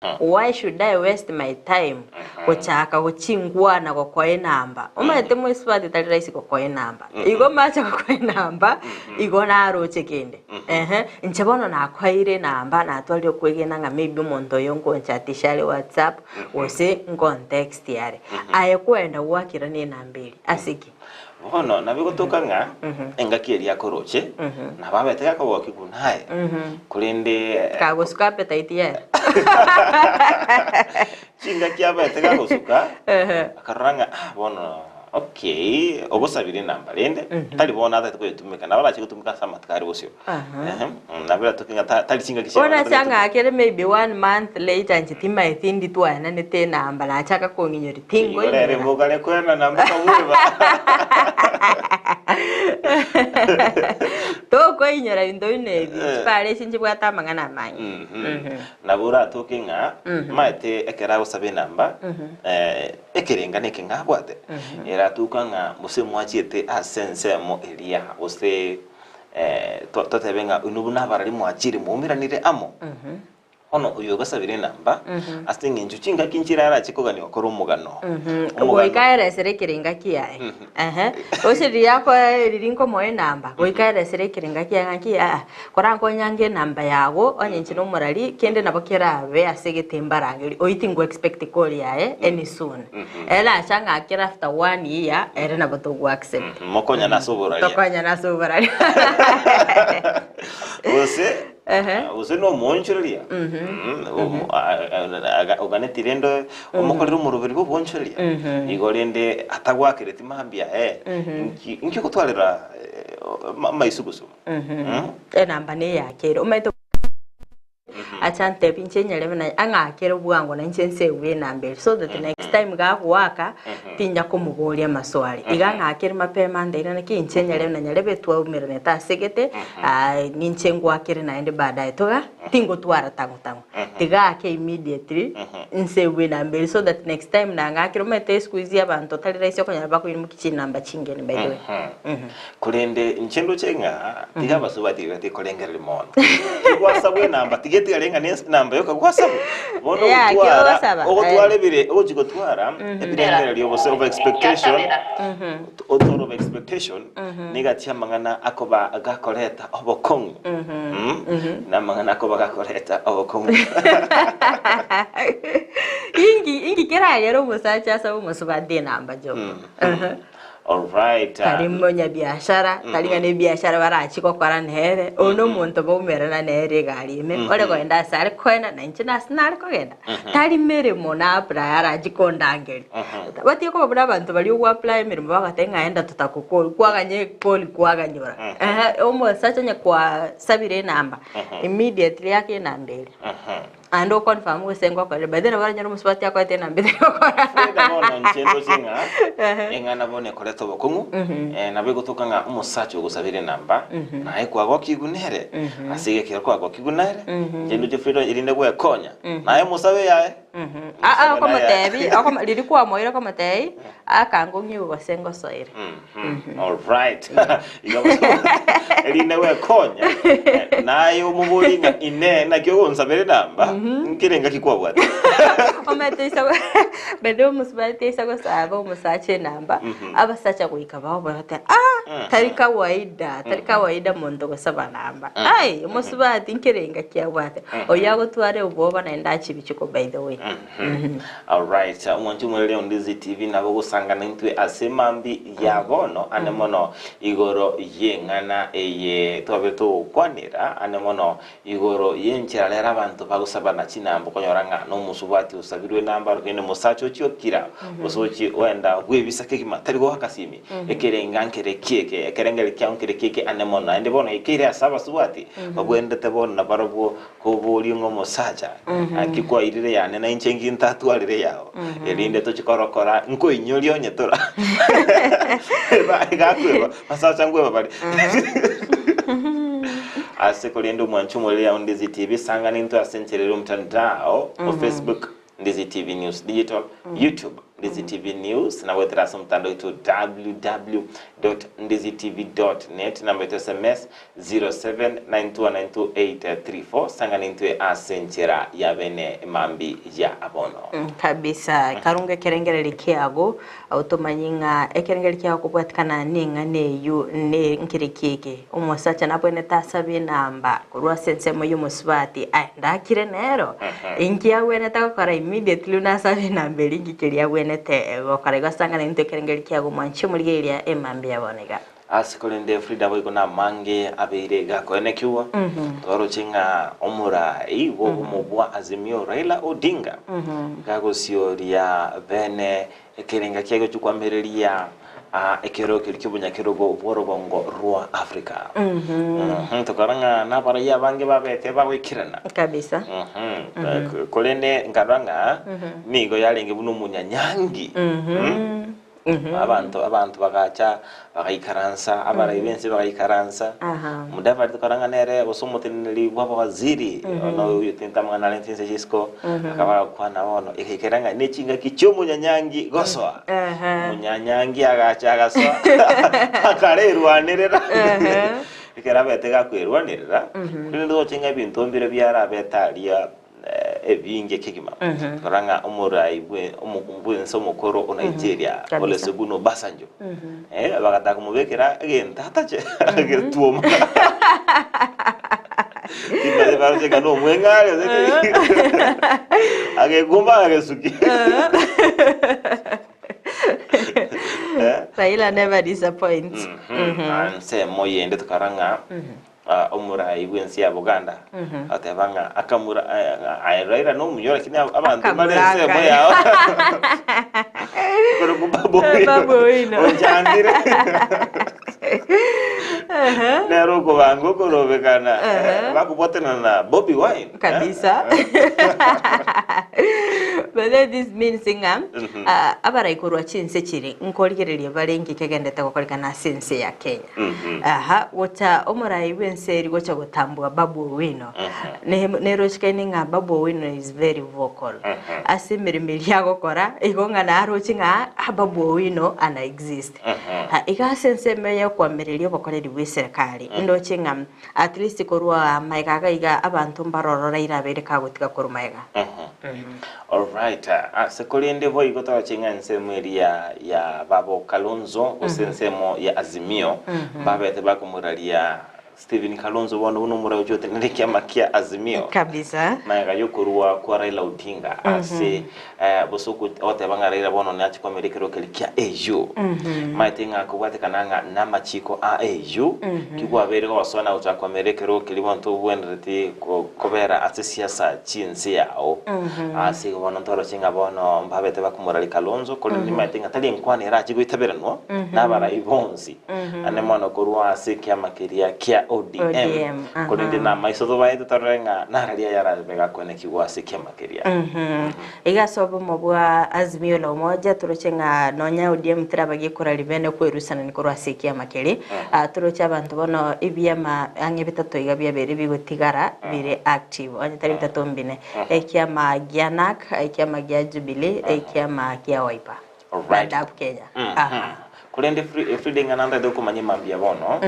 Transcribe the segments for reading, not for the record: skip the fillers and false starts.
Why should I waste my time gochaka gochingwana gokoa enamba? Omanyete moisubati tari rahisi gokoa enamba. Igo mache gokoa enamba, igo naroche kende. Ehe, inche bono nakoeire enamba, natwarire okwegena ng'a maybe omonto oyo ngonchatisha are WhatsApp, gose ngontext are. Aye kwenda gwakera na enamba eria, ase ki? Bono nabo egotoka ng'a engaki eria akoroche, nabo abete gakogokia buna aye, korende Kagosuka appetite yaye. chingaki abete gagosuka, akarora ng'a ah bono okay, ogosabire enamba rende, tari bono atagete koyetumeka, nabo arache gotumeka ase amatuko are bosio. Ehe, nabo eratoke ng'a ta- tari chingaki Bono chiaye ase ang'akere maybe one month later inche timaeti ndi twaenanete enamba nachaka kong'inyori Igo rere tinkoinyora. mbokare koenana mpaka bweba. Tokoinyora binto buna ebi, chipara echi nchibwate amang'ana amange. Mhm. Nabo oratoke ng'a maete ekero agosaba enamba eh, ekerenga neke ng'a abwate eratoka ng'a gose mwachiete ase ensemo eria gose eh, to- totebe ng'a inwe buna abarari mwachire mwaumeranire amo Bono oyo ogasabire enamba, ase engencho chingaki nchire arache kogania gokora omogano. Omogano. Goika eresere ekerenga kiaye. Ehe. Gose riria akoa riria nkomoa enamba, goika eresere ekerenga kiaye ng'aki aa, korankonye ange enamba yago, onye inche nomorari, kende nabo kerabe ase egete mbarangeri, oyio tingo expect call yaye any soon. Ere nacha ang'akere after one year, ere nabo togo accept. Mokonyane ase oboraria. Tokonyane ase oboraria. Gose Ehe. Gose nomoonchoreria, oganeti rende omokorere omoroberi bw'oboonchoreria, igo rende atagwakereti mambia aye, inki inki ogotwarera amaiso gose? Enamba neyake ere omanyete acha antebi inche nyare buna ang'akere bwango na inche nsegwe enamba ere so that next time gagoaka tinya komoboria amaswali. Iga ang'akere mapema antebi naki inche nyare buna nyarebe twaumeranete ase gete Ninche ngwakere naende baadaye toga tingotwara tang'u tang'u tiga ake immediately nse bwe namba eri so that next time nang'akire omanyete siku hizi abanto tari rahisi okonyora bakoimokia chinamba chingeni by the way. Korende inche ndoche ng'a tiga abasubati iga tikorengereria mono. Tigwasabwa enamba tiga etigare ng'a ne enamba yoka gwasabwa. Bono Yeah, ogotwara kiogosaba, ogotwara eh. ebire ogochi gotwara ebirengererio gose over expectation otware over expectation Nigo amang'ana akoba gakoreta obokong'u. Namang'ana akoba gakoreta obokong'u. Inki inki keragere omosacha asabe omosubati enamba Job? Alright. Tari monyabiashara, tari ng'a nebiashara barachie gokora nere, oyo nomonto baumerana nere egari ime, ore kogenda ase are koenda na inche nase nare kogenda. Tari meremo na apply arachie kondangeria. Batige koba buna abanto baria ogwa apply emeremo bagoteba ng'a enda totakokori, kwaganya ekori kwaganyora. Ehe, omosacha onye kwasabire enamba, immediately ake enamba eria. Naende o confirm gose ngokorire, by the way nabo oranyore omosubati akoete enamba etari gokora. Freda bono inche ndoche ng'a eng'ana bono ekoreta obokong'u eh, nabo egotoka ng'a omosacha ogosabire enamba naye kwagokigwa nere ase iga ekero kwagokigwa nere inche ndoche Freda erinde gwekonya naye omosabe yaye Aa okomotebi okomo riria kwamoire okomotebi akangong'igwe gose ngosoire. Alright. Iga erinde gwekonya eh, naye omobori ng'a ine naki ogonsabera enamba nkere ngaki kwabwate Omanyete oisa go by the way omosubati aisa gosaba omosacha enamba, abasacha goika baoboe batebe ah tari kawaida tari kawaida monto gosaba namba. Ai omosubati nkere engaki abwate. Oyio agotware obwoba naende achie bichuko by the way. Alright, omwanchi omorere o Ndizi TV nabo ogosangana intwe ase mambi ya bono ane mono igoro y'eng'ana eye twabe togokwanera ane mono igoro y'enchera rero abanto bagosabana chinamba okonyora ng'a nomosubati osabirwe enamba rogende mosacha ochie okira gose ochie oenda bwebisa kegima tari goaka simi ekerenga nkere kieke ekerengeri kiao nkere kieke ane mono naende bono ekeire ase abasubati Babwenerete bono nabarabwo koboria ng'a omosacha, Naki kwairire yane, na inche inki ntatwarire eyao? Erinde tochie korokora nkoinyoria onye tora Iga akweba, basacha nkweba bare. Ase korende omwanchi omoreri ao Ndizi TV, sang'ana intwe ase enchera ere omtandao o Facebook, Ndizi TV News Digital, YouTube. Ndizi TV News na goetera ase omotandao oito www.ndizitv.net namba yaito sms 0792928834 sang'ana intwe ase enchera ya bene mambi ya abono. Kabisa karunga ekerengererio kiago otomanye ng'a ekerengererio kiago kobwatikana neng'ana eywo ne nkereki eke omosacha nabwenerete asabe enamba korwa ase ensemo ya omosubati aye ndakire nero inki abwenerete gokora immediately buna asabe enamba eria inki keria abwenerete gokora igo asang'ana intwe ekerengererio kiago mwanche omorigereria emambia ya bono iga. Ase korende Frida boigo namange abeire gakoenekigwa, twaroche ng'a omorai bw'obomo bwa Azimio Raila Odinga gagosioria bene ekerenga kiaye gochia koamereria ekero keria ki'obonyakerogo bw'orogongo rwa Africa. Tokora ng'a nabarai abange babete bagoikerana. Kabisa. Korende nkarora ng'a nigo yarenge buna omonyanyangi. Abanto abanto bagacha bagaikaransa, abarai b'ense bagaikaransa. Aha. Mudavadi tokora ng'a nere gose omoteneneri bw'abawaziri, ono oyo tente amang'ana are chinse chisiko, akaba agakwana bono, egaikera ng'a nechingaki chi'omonyanyangi gosoa. Aha. Omonyanyangi agacha agasoa, akarerwanerera. Ekero abete gakwerwanerera, rende toche ng'a ebinto mbire biarabete aria ebinge kegima. Rora ng'a omorai bwe omokungu bw'ense omokoro o Nigeria, Kabisa. Olusegun Obasanjo, eh, bagataka komobekera egento atache agetuoma. Timanye baroche ng'a nomweng'ari gose ki. Agekumba agesuki. Eh. Raila never disappoints. Mhm. Ensemo yende tokarora ng'a Omorai bw'ense ya Buganda agateba ng'a akamura aye Raila nomuya lakini abanto mbare Akamura ensemo akare. yao Korokwa Babu Owino Babu Owino. ochandire nere okobanga okorobekana bakobwatanana na Bobi Wine Kabisa. But then this means ng'a ah, abarai korwa chinse chiri nkorigereria bare nki kegendete gokorekana ase ense ya Kenya. Aha, gocha omorai bw'ense eri gocha gotambua Babu Owino. Ne- Nerochikaine ng'a Babu Owino is very vocal. Ase emeremo eria agokora, igo ng'a naroche ng'a ah, Babu Owino ana exist. Ha, iga ase ensemo eye okoamereria obokoreri bw'eserekari, ndoche ng'a at least korwa maega iga iga abanto mbaroro Raila abeire kagotiga korwa maega. Alright, ase korende boigo toroche ng'a ensemo eria ya babo Kalonzo gose ensemo ya Azimio mbabete bakomoraria Stephen Kalonzo bono buna omorai oche otenenere ekiama kia Azimio Kabisa. magega yokorua kwa Raila Odinga ase eh, gose ogo- ogoteba ng'a Raila bono nache kwamera ekero keria kia AU maete ng'a kobwatekana ng'a namachiko a AU kigwabeire gosoa na gochaka kwamera ekero keria bono tobwenereti ko- kobera ase siasa chi'ense yao. Ase igo bono ntoroche ng'a bono mbabete bakomorari Kalonzo, korende nimaete ng'a tari enkwana erache goitaberanwa nabarai bonsi, ande mono korwa ase ekiama keria kia ODM, ODM, aha. korende namaiso tobaete torore ng'a narari ayarabe gakoenekigwa ase ekiama keria. Iga ase obomo bwa Azimio la Umoja toroche ng'a nonya ODM teraba gekorari bene kwerusanani korwa ase ekiama keria, ah, toroche abanto bono ebiama ang'e bitato iga biabeire bigotigara bire active onye tari bitato mbine, ekiama gia Narc, ekiama gia Jubilee, ekiama gia Wiper na Alright. DAP Kenya. Aha. Korende Frida ing'ana ntaete gokomanya emambia bono,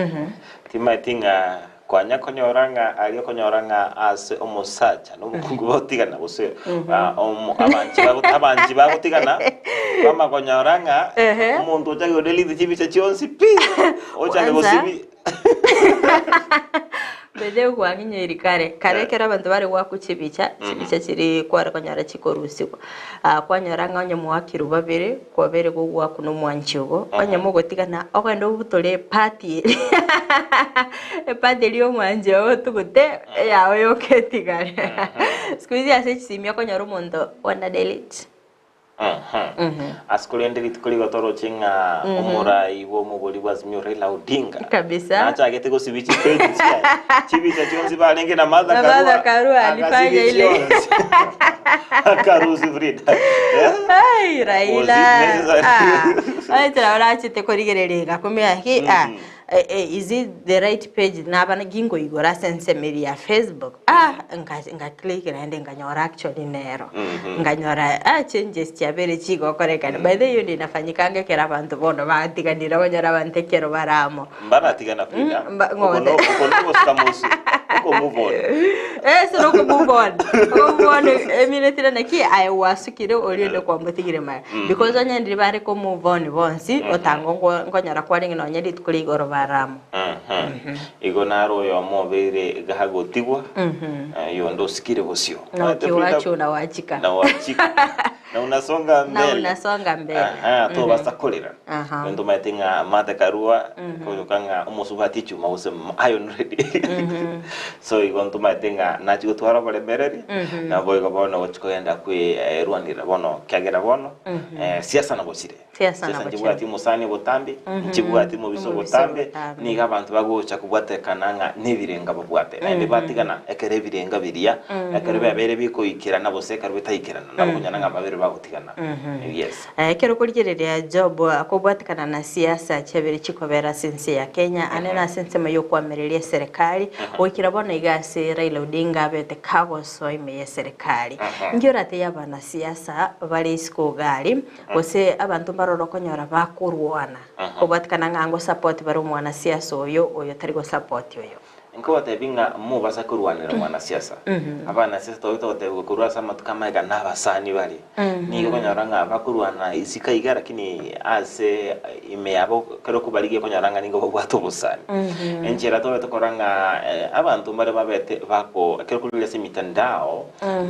timaeti ng'a Kwanya konyora ng'a aria okonyora ng'a ase omosacha na omokungu bagotigana gose abanchi abanchi bagotigana kwama konyora ng'a Ehe. omonto ochake godelete chibicha chionsi pi ochake Kwanza gosibi Bethe kwang'inyeiri kare kare ekero abanto bare goakwa chibicha, chibicha chiria kware konyora chikorusigwa Ah, kwanyora ng'a onye mwakirwe babere, kwabere gogoakwa na omwanchi ogo, onye mogotigana ogende obutore epati eria epati eria omwanchi ogo otugute eyao yoka etigare. Siku hizi ase chisimi okonyora omonto wana delete. Ase korende rituko rigo toroche ng'a omorai bw'omogori bwa Azimio Raila Odinga Kabisa. nachagete gosibia chipeji chiaye chibicha chionsi barenge na Martha Na Martha Karua alifanya agasibi ile. chionsi akarusi Frida Eh? Ai, Was Raila. it necessary? Ah, oye tira orachete korigereria iga kumia ki ah. Is it the right page naba ginkoigora ase ensemo eria ya Facebook ah nka nka click naende nkanyora actually nero nkanyora ah changes chiabeire chigokorekana by the way eyo inafanyikanga ekero abanto bono batiganire okonyora abanto ekero bare amo Mbaratigana Frida. Mba- Oko ng'ote. no- oko nogosuka mosu. Oko move on. Ase noko move on. Oko move on eminetire naki aye gwasukire oria onde kwamotigire mara. Because onye ndiri bare ko move on bonsi otango nko- nkonyora kwarenge nonye rituko ria igoro bare amo. Mhm. Igo naro oyomo obeire gagotigwa, oyonde osikire bosio. Na Omanyete Frida, ukiwachwa unawachika. na wachika. Na unasonga Na mbele. unasonga mbele. Aha, tobasa korera. Aha. Rende omanyete ng'a mate karua, koyoka ng'a omosubati echuma gose iron ready. So igo ntomaete ng'a nachia gotwara oboremereri, naboigo bono gochia kogenda kwerwanera bono kiagera bono, siasa nabo chire. Siasa nabo chire. Nchibwati omosani obotambe, nchibwati omobisa Omobisa obotambe, obotambe. nigo abanto bagocha kobwatekana ng'a nebirenga babwate. Naende batigana ekero ebirenga biria, ekero biabeire bikoikerana gose ekero bitaikerana, nabo okonyora ng'a babere bagotigana. Yes. Ekero okorigereria Job akobwatekana na siasa chiabere chikobera ase ense ya Kenya ane nase ensemo y'okoamereria eserekari goikera bono iga ase Raila Odinga abete kagosoa ime y'eserekari. Inki oratebie abanasiasa bare isiko iga aria gose abanto mbarore okonyora bakorwana kobwatekana ng'a ngosupport bare omwanasiasa oyo oyo tari gosupport oyo? Nkobatebi ng'a mobasa korwanera mwanasiasa. Abanasiasa twabete togotebigwa korwa ase amatuko amagega nabasani bare. Nigo okonyora ng'a bakorwana isiko iga lakini ase ime yabo ekero okobarigia okonyora ng'a nigo babwate obosani. Enchera twabete korora ng'a abanto mbare babete bako ekero okorigereria ase emitandao,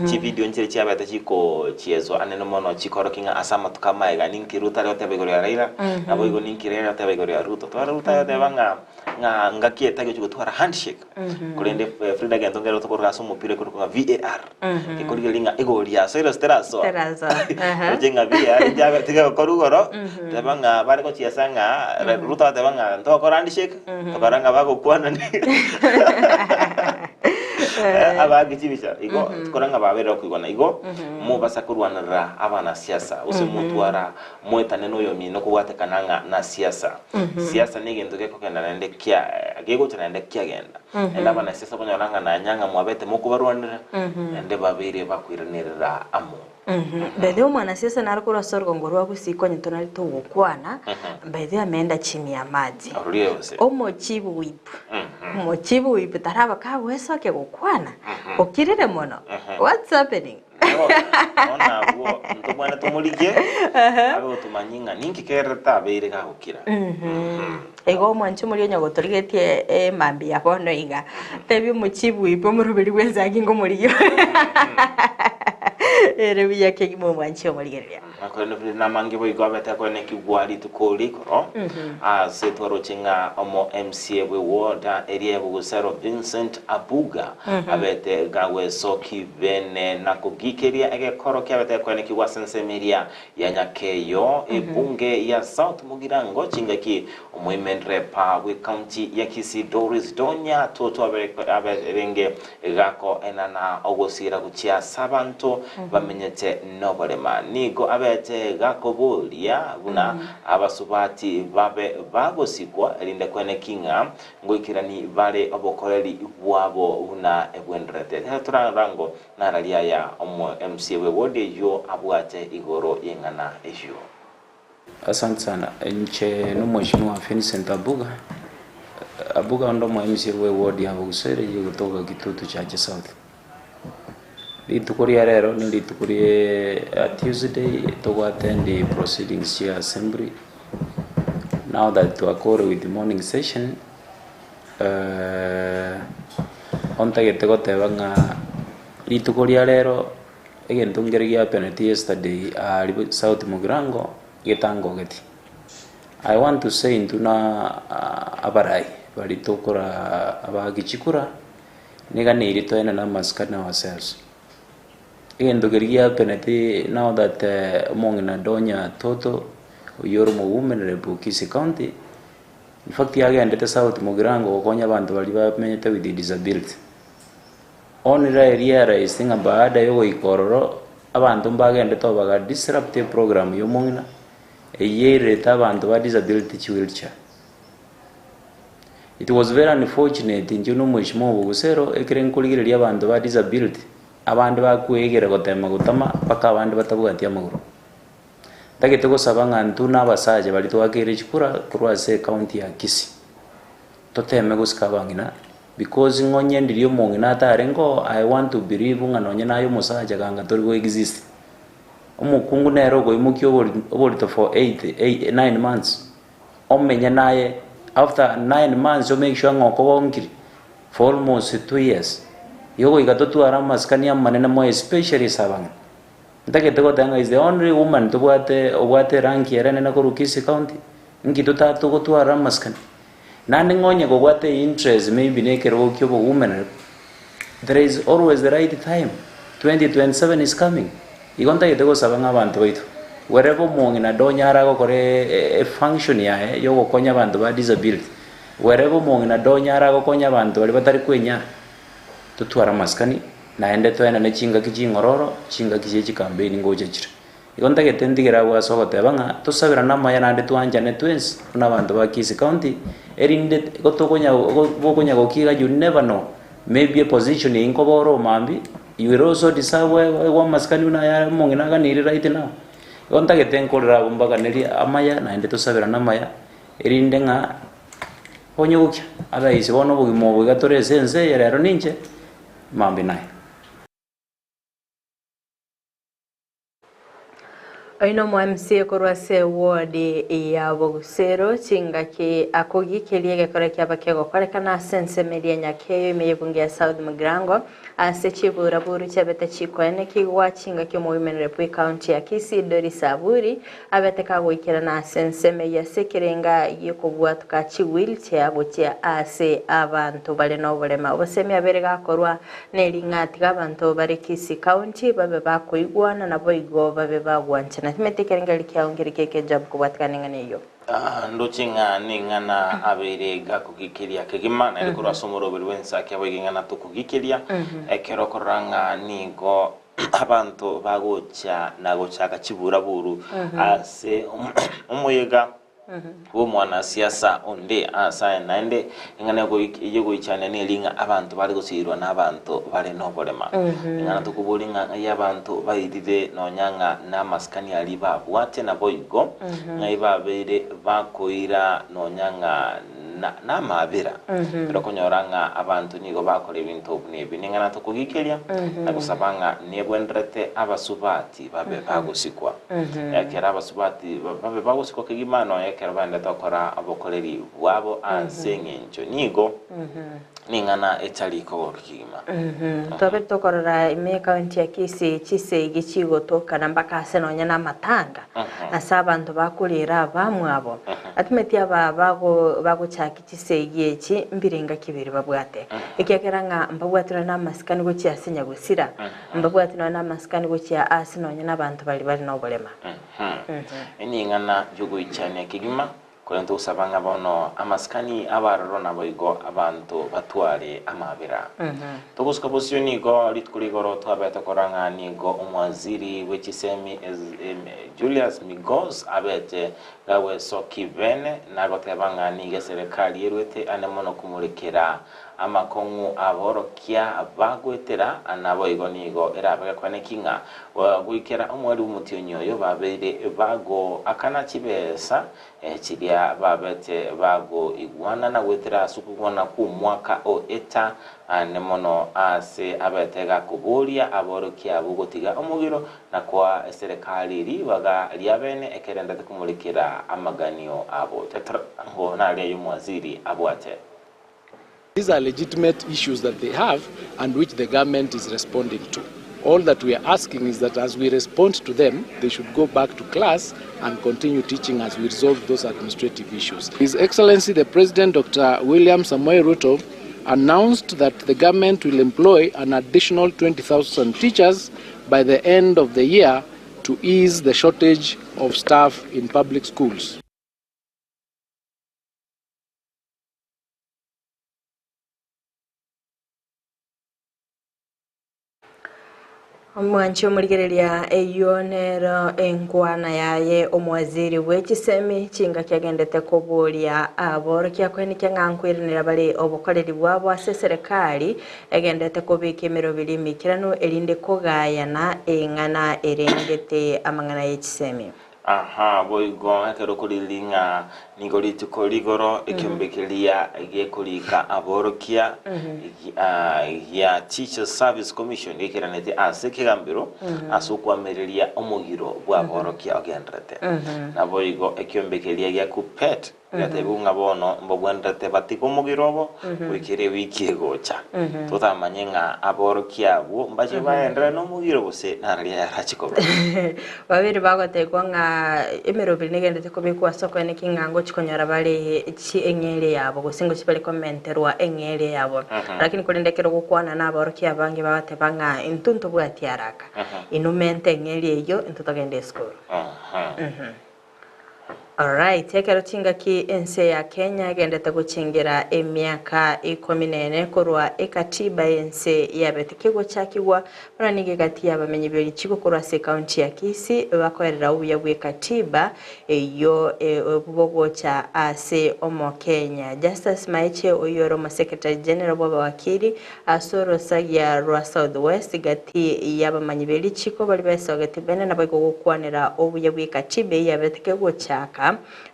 chividio nchire chiabete chikochieswa anene mono chikorokia ng'a ase amatuko amagega ninki Ruto are goteba igoro ya Raila, naboigo ninki Raila are goteba igoro ya Ruto. Tware Ruto are goteba ng'a ng'a ngaki etari gochia gotwara handshake korende Frida gento nkere tokorora ase omopira ekorokwa ng'a VAR gekorigereria ng'a egori yasoire gose terasoa Terasoa, aha. roche ng'a VAR nchabe tigegokorwa igoro teba ng'a bare gochiesa ng'a Ruto agateba ng'a ntogokora handshake tokora ng'a bagokwanani abaake chibisa igo tokora ng'a babeire bakoigwana igo mobasa korwanerera abanasiasa gose motwara Moetane noyomino kobwatekana ng'a na siasa. Siasa negento gekogenda naende kia gegocha naende kiagenda. Naende abanasiasa okonyora ng'a nanya ng'a mwabete mokobarwanera, naende babeire bakoiranerera amo. By the way omwanasiasa nare korwa ase orugongo rwa Gusii konya tonari togokwana, by the way ameenda chini ya maji. Arorie gose. Omochibu whip, omochibu whip taraba kagwesokia gokwana, okirire mono, what's happening? Bono abwo ntobwenerete tomorigie, abe gotomanyia ng'a ninki kere tabeire gagokira. Igo omwanchi omoria onya gotorigetie emambia bono iga, tebia omochibu oibwe omoroberi bw'ensangi ngomorigia ere buya kegima omwanchi omorigereria. Nakorende buna namange boigo abete akoenekigwa rituko rigoro, ase twaroche ng'a omo MCA bwe ward eria ya Bogusero Vincent Abuga abete gagwesoki bene na kogikeria egekoro kiabete gekoenekigwa ase ensemo eria ya Nyakeyo ebunge ya South Mugirango chingaki omoimenrepa bwe county ya Kisii Doris Donya Toto aberenge Gakoenana ogosiira gochia ase abanto bamenyete noborema. Nigo abete gakoboria buna abasubati babe bagosikwa, erinde kweneki ng'a ngoikerani bare obokoreri bwabo buna ebwenderete. Ekero torarora ngo nararia aya omo MCA bwe ward eyio abwate igoro y'eng'ana eyio. Asante sana. Inche nomweshimiwa Vincent Abuga, Abuga onde omo MCA bwe ward ya Bogusere eye egotoka Kitutu Chache South. Rituko ria rero ni rituko rie Tuesday togo attend proceedings chia assembly now that twakore with morning session ontagete goteba ng'a rituko ria rero Egento nkere giapeneti yesterday aaria South Mugirango getangogeti. I want to say intwe na abarai baria tokora abaaki chikura, niganeirie toenene amasikani ourselves. Egento keria giapeneti now that omong'ina Donya Toto oyio ore omowomen rep o Kisii County, in fact agendete South Mugirango gokonya abanto baria bamenyete with disability. Bono eria realised ng'a baada yogoika ororo, abanto mbagendete oo baga disrupt eprogram ya omong'ina, eyio eirerete abanto ba disability chi wheelchair. It was very unfortunate inche na omweshimiwa Obogusero ekere nkorigereria abanto ba disability abande bakwegera gotema gotama mpaka abande batabwati amagoro. Ntagete gosaba ng'a intwe na abasacha baria twakeire chikura korwa ase ecounty ya Kisii, toteme gosika abang'ina because ng'onye ndiria omong'ina atarenge oo I want to believe ng'a nonye naye omosacha ganga tori go exist. Omokungu nere okoimokia obori oborito for eight ei nine months, omenye naye after 9 months o make sure ng'a okogonkire for almost 2 years. Igo goika totware amasikani amanene mono especially ase abang'ina. Ntagete goteba ng'a is the only woman tobwate obwate eranki ere enene korwa Kisii county, nki totatogotwara amasikani? Naende ng'a onye kobwate interest maybe na ekerogo kia obo women rep, there is always the right time, 2027 is coming. Igo ntagete gosaba ng'a abanto baito, wherever omong'ina donyare agokora efunction yaye ya ogokonya abanto ba disability, wherever omong'ina donyare agokonya abanto baria batari kwenyara, totware amasikani, naende toenane chingaki ching'ororo, chingaki chie chicampaign ngocha chire. Igo ntagete ntigere abwo ase ogoteba ng'a tosaberane amaya naende twanchane twensi buna abanto ba Kisii County, erinde gotokonya bokonya gokia iga you never know, maybe eposition eyio nkoba ore omambia, you will also deserve oegwe amasikani buna aya omong'ina aganeirie right now. Igo ntagete nkorere abwo mbaganerie amaya naende tosaberane amaya, erinde ng'a onye gokia, otherwise bono obogima obo iga tore ase ense eye rero ninche, mambia naye. Oyo nomo MCA korwa ase eward ya Bogusero chingaki akogikeria egekora kiaba kegokorekana ase ensemo eria Nyakeyo ime y'ebunge ya South Mugirango ase chiburaburu chiabete chikoenekigwa chingaki omowomen rep bw'ecounty ya Kisii Doris Aburi abete kagoikerana ase ensemo eyio ase ekerenga giokobwatoka chiwheelchair gochia ase abanto bare noborema. Obosemi abere gakorwa Neri ng'a tiga abanto bare Kisii County babe bakoigwana naboigo babe bagwanchana. Timanyeti ekerengererio kiao nkeri ki'ekejabu kobwatikana neng'ana eyio. Ndoche ng'a neng'ana abeire gakogikeria kegima, naende korwa ase omoroberi bw'ensaki aboigo ing'ana tokogikeria, ekero okorora ng'a nigo abanto bagocha na gochaka chiburaburu ase omoyega bw'omwanasiasa onde ase aye naende eng'ana y'ogoichania neri ng'a abanto bare gosiirwa n'abanto bare noborema. Eng'ana tokoboria ng'a ng'ai abanto bairire nonya ng'a namasikani aria babwate naboigo ng'ai babeire bakoira nonya ng'a namaabera. Ekero okonyora ng'a abanto nigo bakora ebinto buna ebi neng'ana tokogikeria na gosaba ng'a nebwenerete abasubati babe bagosikwa. Ekero abasubati babe bagosikwa kegima nonya ekero baendete gokora obokoreri bwabo ase eng'encho nigo ning'ana etari kogokia kegima. Twabe tokorora ime ekaunti ya Kisii chisegi chigotokana mpaka ase nonya na amatanga ase abanto bakorera abamwabo. Atimeti aba bagochaki chisegi echi mbirenga kibere babwate ekiagera ng'a mbabwate nonya na amasikani gochia ase nyagosira Mbabwati nonya namasikani gochia aase nonya nabanto baria bare noborema. Ening'ana y'ogoichania kegima, korende togosaba ng'a bono amasikani abe aroro naboigo abanto batware amabera. Togosuka bosio nigo rituko rigoro twabete korora ng'a nigo omwaziri bwe chisemi Julius Migos abete gagwesoki bene nagoteba ng'a nigo eserekari erwete ane mono komorekera Amakong'u aborokia bagoetera, naboigo nigo erabe gekwaneki ng'a goikera omweri bw'omotienyi oyo babeire bagoakana chibesa chiria babete bagoigwana na goetera ase okogwana kw'omwaka o eta ane mono ase abete gakoboria aborokia abwo gotiga omogiro na koa eserekari ribaga riabene ekerendete komorekera amaganio abo. Teterango naria y'omwaziri abwate. These are legitimate issues that they have and which the government is responding to. All that we are asking is that as we respond to them, they should go back to class and continue teaching as we resolve those administrative issues. His Excellency the President Dr. William Samoei Ruto announced that the government will employ an additional 20,000 teachers by the end of the year to ease the shortage of staff in public schools. Omwanchi omorigereria eyio nero enkwana yaye omowaziri bwe chisemi chingaki agendete koboria aborokia koenekia ng'a nkoiranera bare obokoreri bwabo ase eserekari egendete kobeka emeroberi emaikeranu erinde kogayana eng'ana erengete amang'ana ye chisemi. Aha, boigo ekero okoririria ng'a nigo rituko rigoro ekiombe keria gekorika aborokia gia Teachers Service Commission geikeranete ase ekegambero ase okwamereria omogiro bw'aborokia ogendererete. Naboigo ekiombe keria gia Kuppet gegatebigwa ng'a bono mbabwenerete batige omogiro obo goikera ewiki egocha. Totamanye ng'a aborokia abwo mbache baenderere nomogiro gose nararia yarache koba. Babere bagotebiwa ng'a emeroberi negenderete kobekwa ase okoeneki ng'a ngochi konyora bare chi eng'eria yabo gose ngochi bare komenterwa eng'eria yabo. Lakini korende ekero ogokwana na aborokia abange bagateba ng'a intwe ntobwati araka, inwe mente eng'eria eyio intwe togende esukuru. Alright, ekero chingaki ense ya Kenya egendete gochengera emiaka ikomi na ene korwa ekatiba y'ense yabete kegochakigwa, buna nigo egati y'abamenyi be richiko korwa ase ekaunti ya Kisii bakoerera obuya bw'ekatiba eyio bogocha ase Omokenya. Justus Maeche oyio ore Omosekretary General bw'abawakili Ase orosagia rwa South West gati y'abamanyi be richiko baria besogete bene naboigo gokwanera obuya bw'ekatiba eyio yabeteke gochaka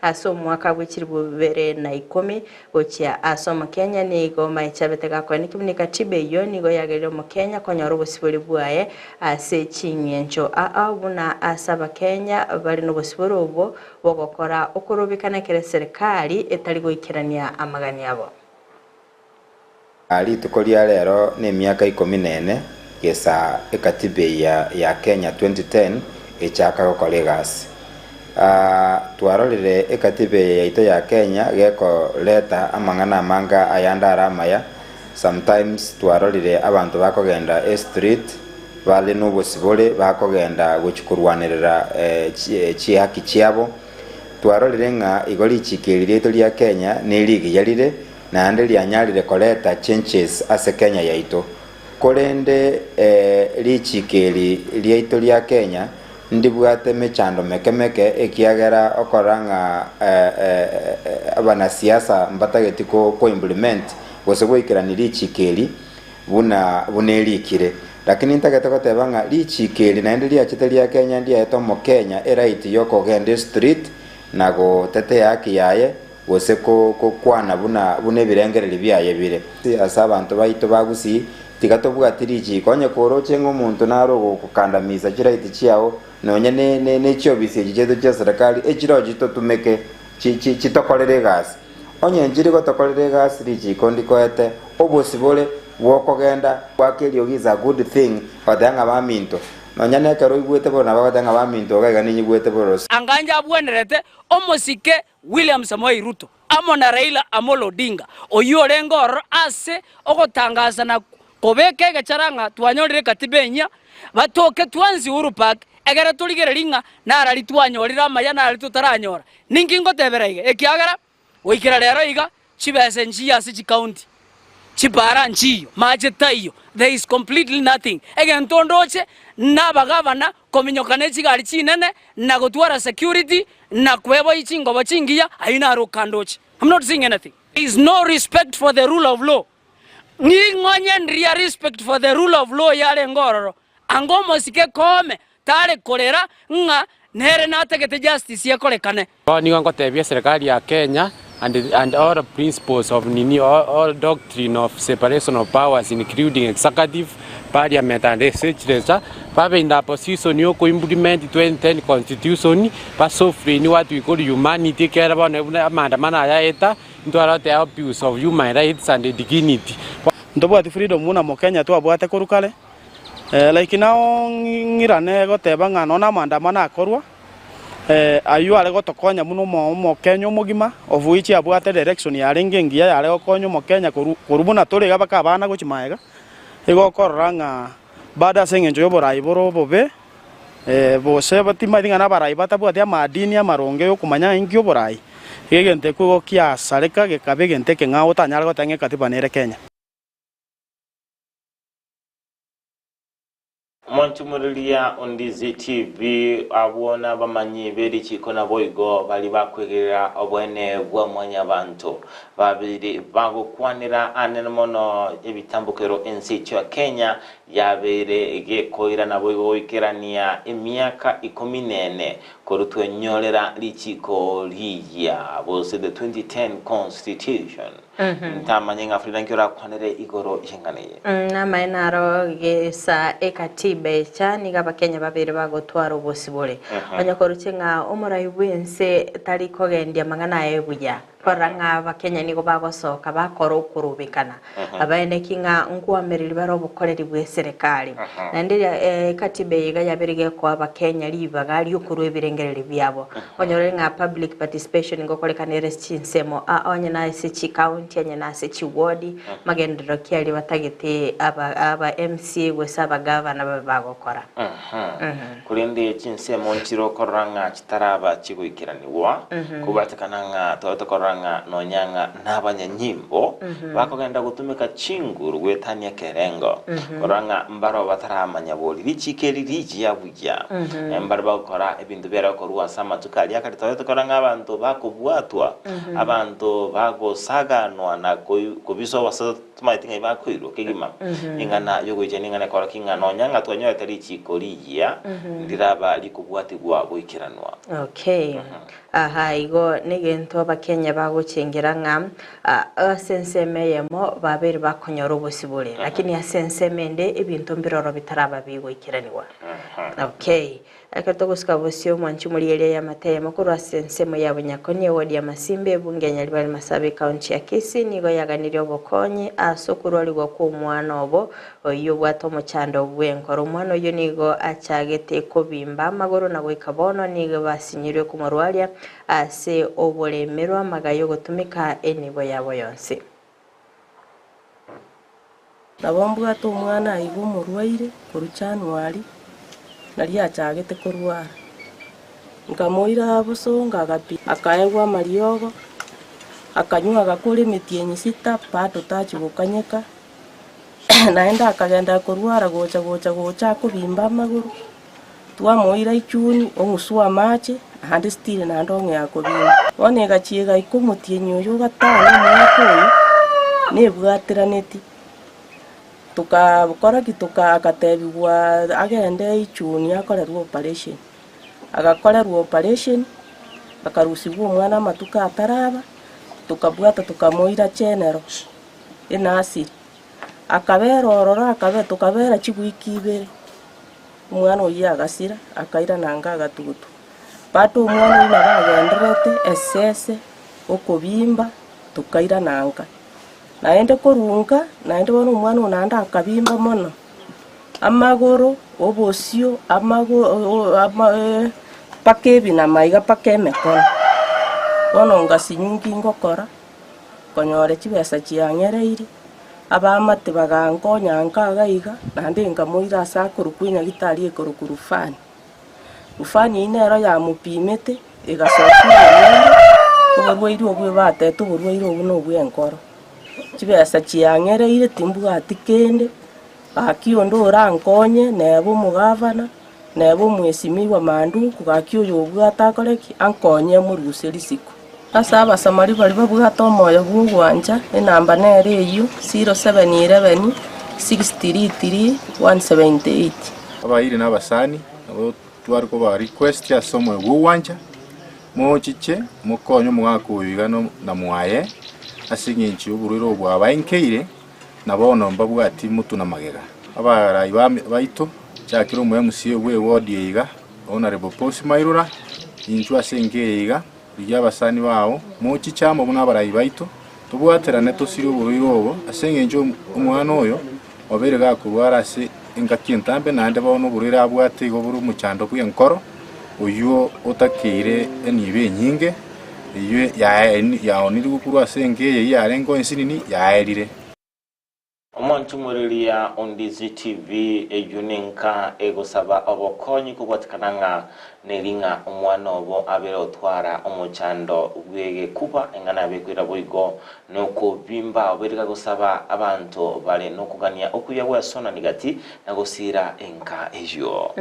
ase omwaka bwe chilifu bibere na ikomi gochia ase omokenya nigo maiche abete gakoenekia buna ekatiba eyio nigo yagerire omokenya konyora obosibore bwaye ase ching'encho aa buna ase abakenya bare nobosibore obwo bogokora okorobekana ekero eserekari etari goikerania amagani abo. Rituko ria rero nemiaka ikomi na ene gesa ekatiba eye ya Kenya 2010 echaka gokora egasi. Twarorire ekatiba eye yaito ya Kenya gekoreta amang'ana amange ayande are amaya, sometimes twarorire abanto bakogenda estreet bare nobosibore bakogenda gochia korwanerera chihaki chiabo. Twarorire ng'a igo richiko eri riaito ria Kenya nerigiya rire naende rianyarire koreta changes ase Kenya yaito. Korende richiiko eri riaito ria Kenya ndibwate emechando meke meke ekiagera okorora ng'a abanasiasa mbatageti ko implement gose goikerania richiiko eri buna buna erikire. Lakini ntagete goteba ng'a richiiko eri naende riachete ria Kenya ndiaete omokenya eright yokogenda estreet na gotetea haki yaye gose gokwana buna buna ebirengererio biaye bire. Ase abanto baito ba Gusii, tiga tobwati richiiko, onye koroche ng'a omonto nare ogokandamisa chiraiti chiao, nonya ne ne ne chiofisi echi chiaito chia serikali, echiroo chitotumeke chi chi chitokorere egasi. Onye nchiri gotokorera egasi richiiko ndikoete obosibore bw'okogenda goaka eriogi is a good thing, goteba ng'a baminto, nonya nekero oigwete bororo nabo bagoteba ng'a baminto iga iga ninyigwete bororo. Anga inche abwenerete omosike William Samoei Ruto amo na Raila Amolo Odinga, oyio orenge ororo ase ogotangasa na kobeka egechara ng'a twanyorire ekatiba enyia, batoke twensi Uhuru Park egere torigererie ng'a narari twanyorire amaya narari totaranyora. Ninki ngotebera iga? Ekiagera goikera rero iga chibesa nchiyo ase chikaunti, chipara nchiyo, mache taiyo, there is completely nothing. Egento ndoche nabagavana Kominyoka ne chigari chinene, na gotwara security, na kweboyia chingobo chingiya, ayio naro okandoche. I'm not seeing anything. There is no respect for the rule of law. Ning'o onye ndiria respect for the rule of law yarenge ororo, anga omosike koome tare korera ng'a nere natagete justice ekorekane. Bono nigo ngotebia eserekari ya Kenya and and all principles of nini all, all doctrine of separation of powers including executive, parliament and legislature babe in the position yo ko implement 2010 constitution ba sovereign what we call humanity ekero bono buna amaandamano aya aeta ntware goteba abuse of human rights and dignity. Ntobwati freedom buna mokenya twabwate korwa kare, like now ng'irane goteba ng'a nonya amaandamano akorwa. Ayio are gotokonya buna omokenya omogima, of which abwate direction yarenge engiya yare gokonya omokenya korwa buna tore iga mpaka abana gochia magega, igo okorora ng'a bado ase eng'encho y'oborai bore obobe, gose timanyeti ng'a nabarai batabwati amadini amaronge yokomanya inki oborai, igo egento ekio igo kiasareka gekaba egento ekeng'ao otanyare goteba ng'a ekatiba nere Kenya. Omonchumururia Ondizi TV abwo nabamanyi b'erichiko naboigo baria bakwegerera oboene bwa mwanyabanto babere bagokwanera anene mono ebitambokero ense echo ya Kenya yabeire gekoira naboigo goikerania emiaka ikomi nene korwa twenyorera richiko riiyia gose the 2010 constitution. Ntamanye ng'a Frida nki orakwanere igoro y'eng'ana eye. Namaene naro gesa ekatiba echa nigo abakenya babere bagotwara obosibore. Onye koruche ng'a omorai bw'ense tari kogendia amang'ana aye buya, korora ng'a abakenya nigo bagosoka bakora okorobekana. Abaene ki ng'a nkoamereri bare obokoreri bw'eserekari. Naende ekatiba eye iga yabere gekoa abakenya ribaga riokorua ebirengererio biabo. Onyorore ng'a public participation ngokorekana ere chinsemo aa onye na ase chicounty onye na ase chiward magenderero ki aria batagete aba aba MCA gose abagavana babe bagokora. Korende chinsemo nchire okorora ng'a chitaraba chigoikeranigwa, kobatekana ng'a tobate korora ng'a nonya ng'a nabanyanyimbo bakogenda gotumeka chinguru goetania ekerengo, korora ng'a mbaro bataramanya bori richiko eri rigiya buya. Mbare bagokora ebinto biare gokorwa ase amatuko aria akare tobate korora ng'a abanto bakobwatwa, abanto bagosaganwa na kobiswa obosasa Tomaeti ng'ai bakoirwa kegima. Eng'ana y'ogoichania neng'ana ekorokia ng'a nonya ng'a twanyorete richiiko rigiya, ndiraba rikobwatigwa goikeranwa. Okay. Aha igo negento abakenya bagochengera ng'a ase ensemo eyemo babeire bakonyora obosibore, lakini ase ensemo ende ebinto mbiroro bitaraba bigoikeranigwa. Okay. Ekero togosika bosio omwanchi omorigereria y'amate eyemo korwa ase ensemo ya Bonyakoni ewodi ya Masimba ebunge ya Nyaribari Masaaba ekaunti ya Kisii nigo yaganirie obokonyi ase okorwarigwa kw'omwana obo oyio obwate omochando bw'enkoro. Omwana oyio nigo achagete kobimba amagoro na goika bono nigo basinyirwe komorwaria ase oboremerwa amaga y'ogotumeka enibo yabo yonsi. Nabo mbwate omwana aiga omorwaire korwa January, nario achagete korwara. Nkamoira bosongo agapi akaegwa amariogo, akanywa agakora emetienyi sita bado tachia gokanyeka, naende akagenda korwara gocha gocha gocha akobimba amagoro, twamoira ichuni ong'uswa amache, naende still naende ong'ea kobimba. Bono egachia egaika omotienyi oyo ogatano omwaka oyo, nebwatiraneti, tokakora ki toka agatebiwa agende ichuni akorerwe operation. Agakorerwa operation, akarusiwa omwana amatuko ataraba, tokabwata tokamoira general, enasiri. Akabera ororo akabe tokabera chiwiki ibere. Omwana oyio agasira, akairana nka agatugutwa. Bado omwana oyio nabo agendererete esese, okobimba, tokairana nka. Naende korwa nka, naende bono omwana oyo naende akabimba mono, amagoro, obosio, amago ama mpaka ebinama iga mpaka emekono. Bono ngasinywa nki ngokora, nkonyora chibesa chiang'ereirie. Abaamate bagankonya nka iga iga, naende nkamoira ase akorokwa enyagitari ekorokwa Rufani. Rufani eyio nero yamopimete, egasokia oborwaire, oborwaire obwo batete oborwaire obwo nobw'enkoro. Chibesa chiang'ereire timbwati kende, gaki onde orankonye neba omogavana, Neba omwesimigwa Manduku, gaki oyo obwate akore ki? Ankonye morusie risiko. Ase Abasamari baria babwate omoyo bw'ogwancha, enamba nere eyio, 0711 633 178. Abairi na abasani nabo tware koba request ase omoyo bw'ogwancha, mochiche mokonye omogaka oyo iga na mwaye ase eng'encho y'oborwaire obo bwabaenkeire. Na bono mbabwati motwe na magega. Abarai baito, chakera omo MCA bwe ward eye iga, Honourable Posy Mairura, inchwe ase enka eye iga, rigia abasani bao, mochiche amo buna abarai baito, tobwaterane tosirie oborwaire obo, ase eng'encho omwana oyo obeire gakorwara ase engaki entambe naende bono oborwaire abwate igo bore omochando bw'enkoro, oyio otakeire enibo enyinge, eyio yaonirigwe korwa ase enka eye yarenge ensinini yaerire. Mwanchumuriria Ondizi TV eyio nenka egosaba obokonyi kobwatikana ng'a neri ng'a omwana obo abere otwara omochando bw'egekuba eng'ana abekoira boigo nokobimba oberega gosaba abanto bare nokogania okuya gwesonani gati na gosira enka eyio.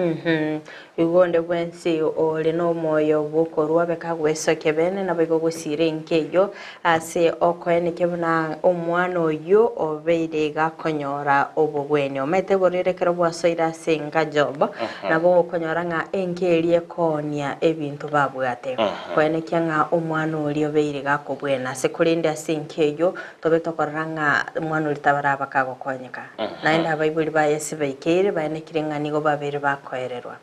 Igo onde bwensi ore nomoyo bw'okorua beka gwesokia bene naboigo gosira enka eyio ase okoenekia buna omwana oyio obeire gakonyora obogwenia. Omanyete borere ekero bwasoire ase enka Job, nabo okonyora ng'a enka eria ekoonia ebinto babwate. Koenekia ng'a omwana oria obeire gakobwena ase korende ase enka eyio tobe tokorora ng'a omwana oria tabaraba kagokonyeka. Naende abaibori baye ase baikeire baenekire ng'a nigo babeire bakoererwa.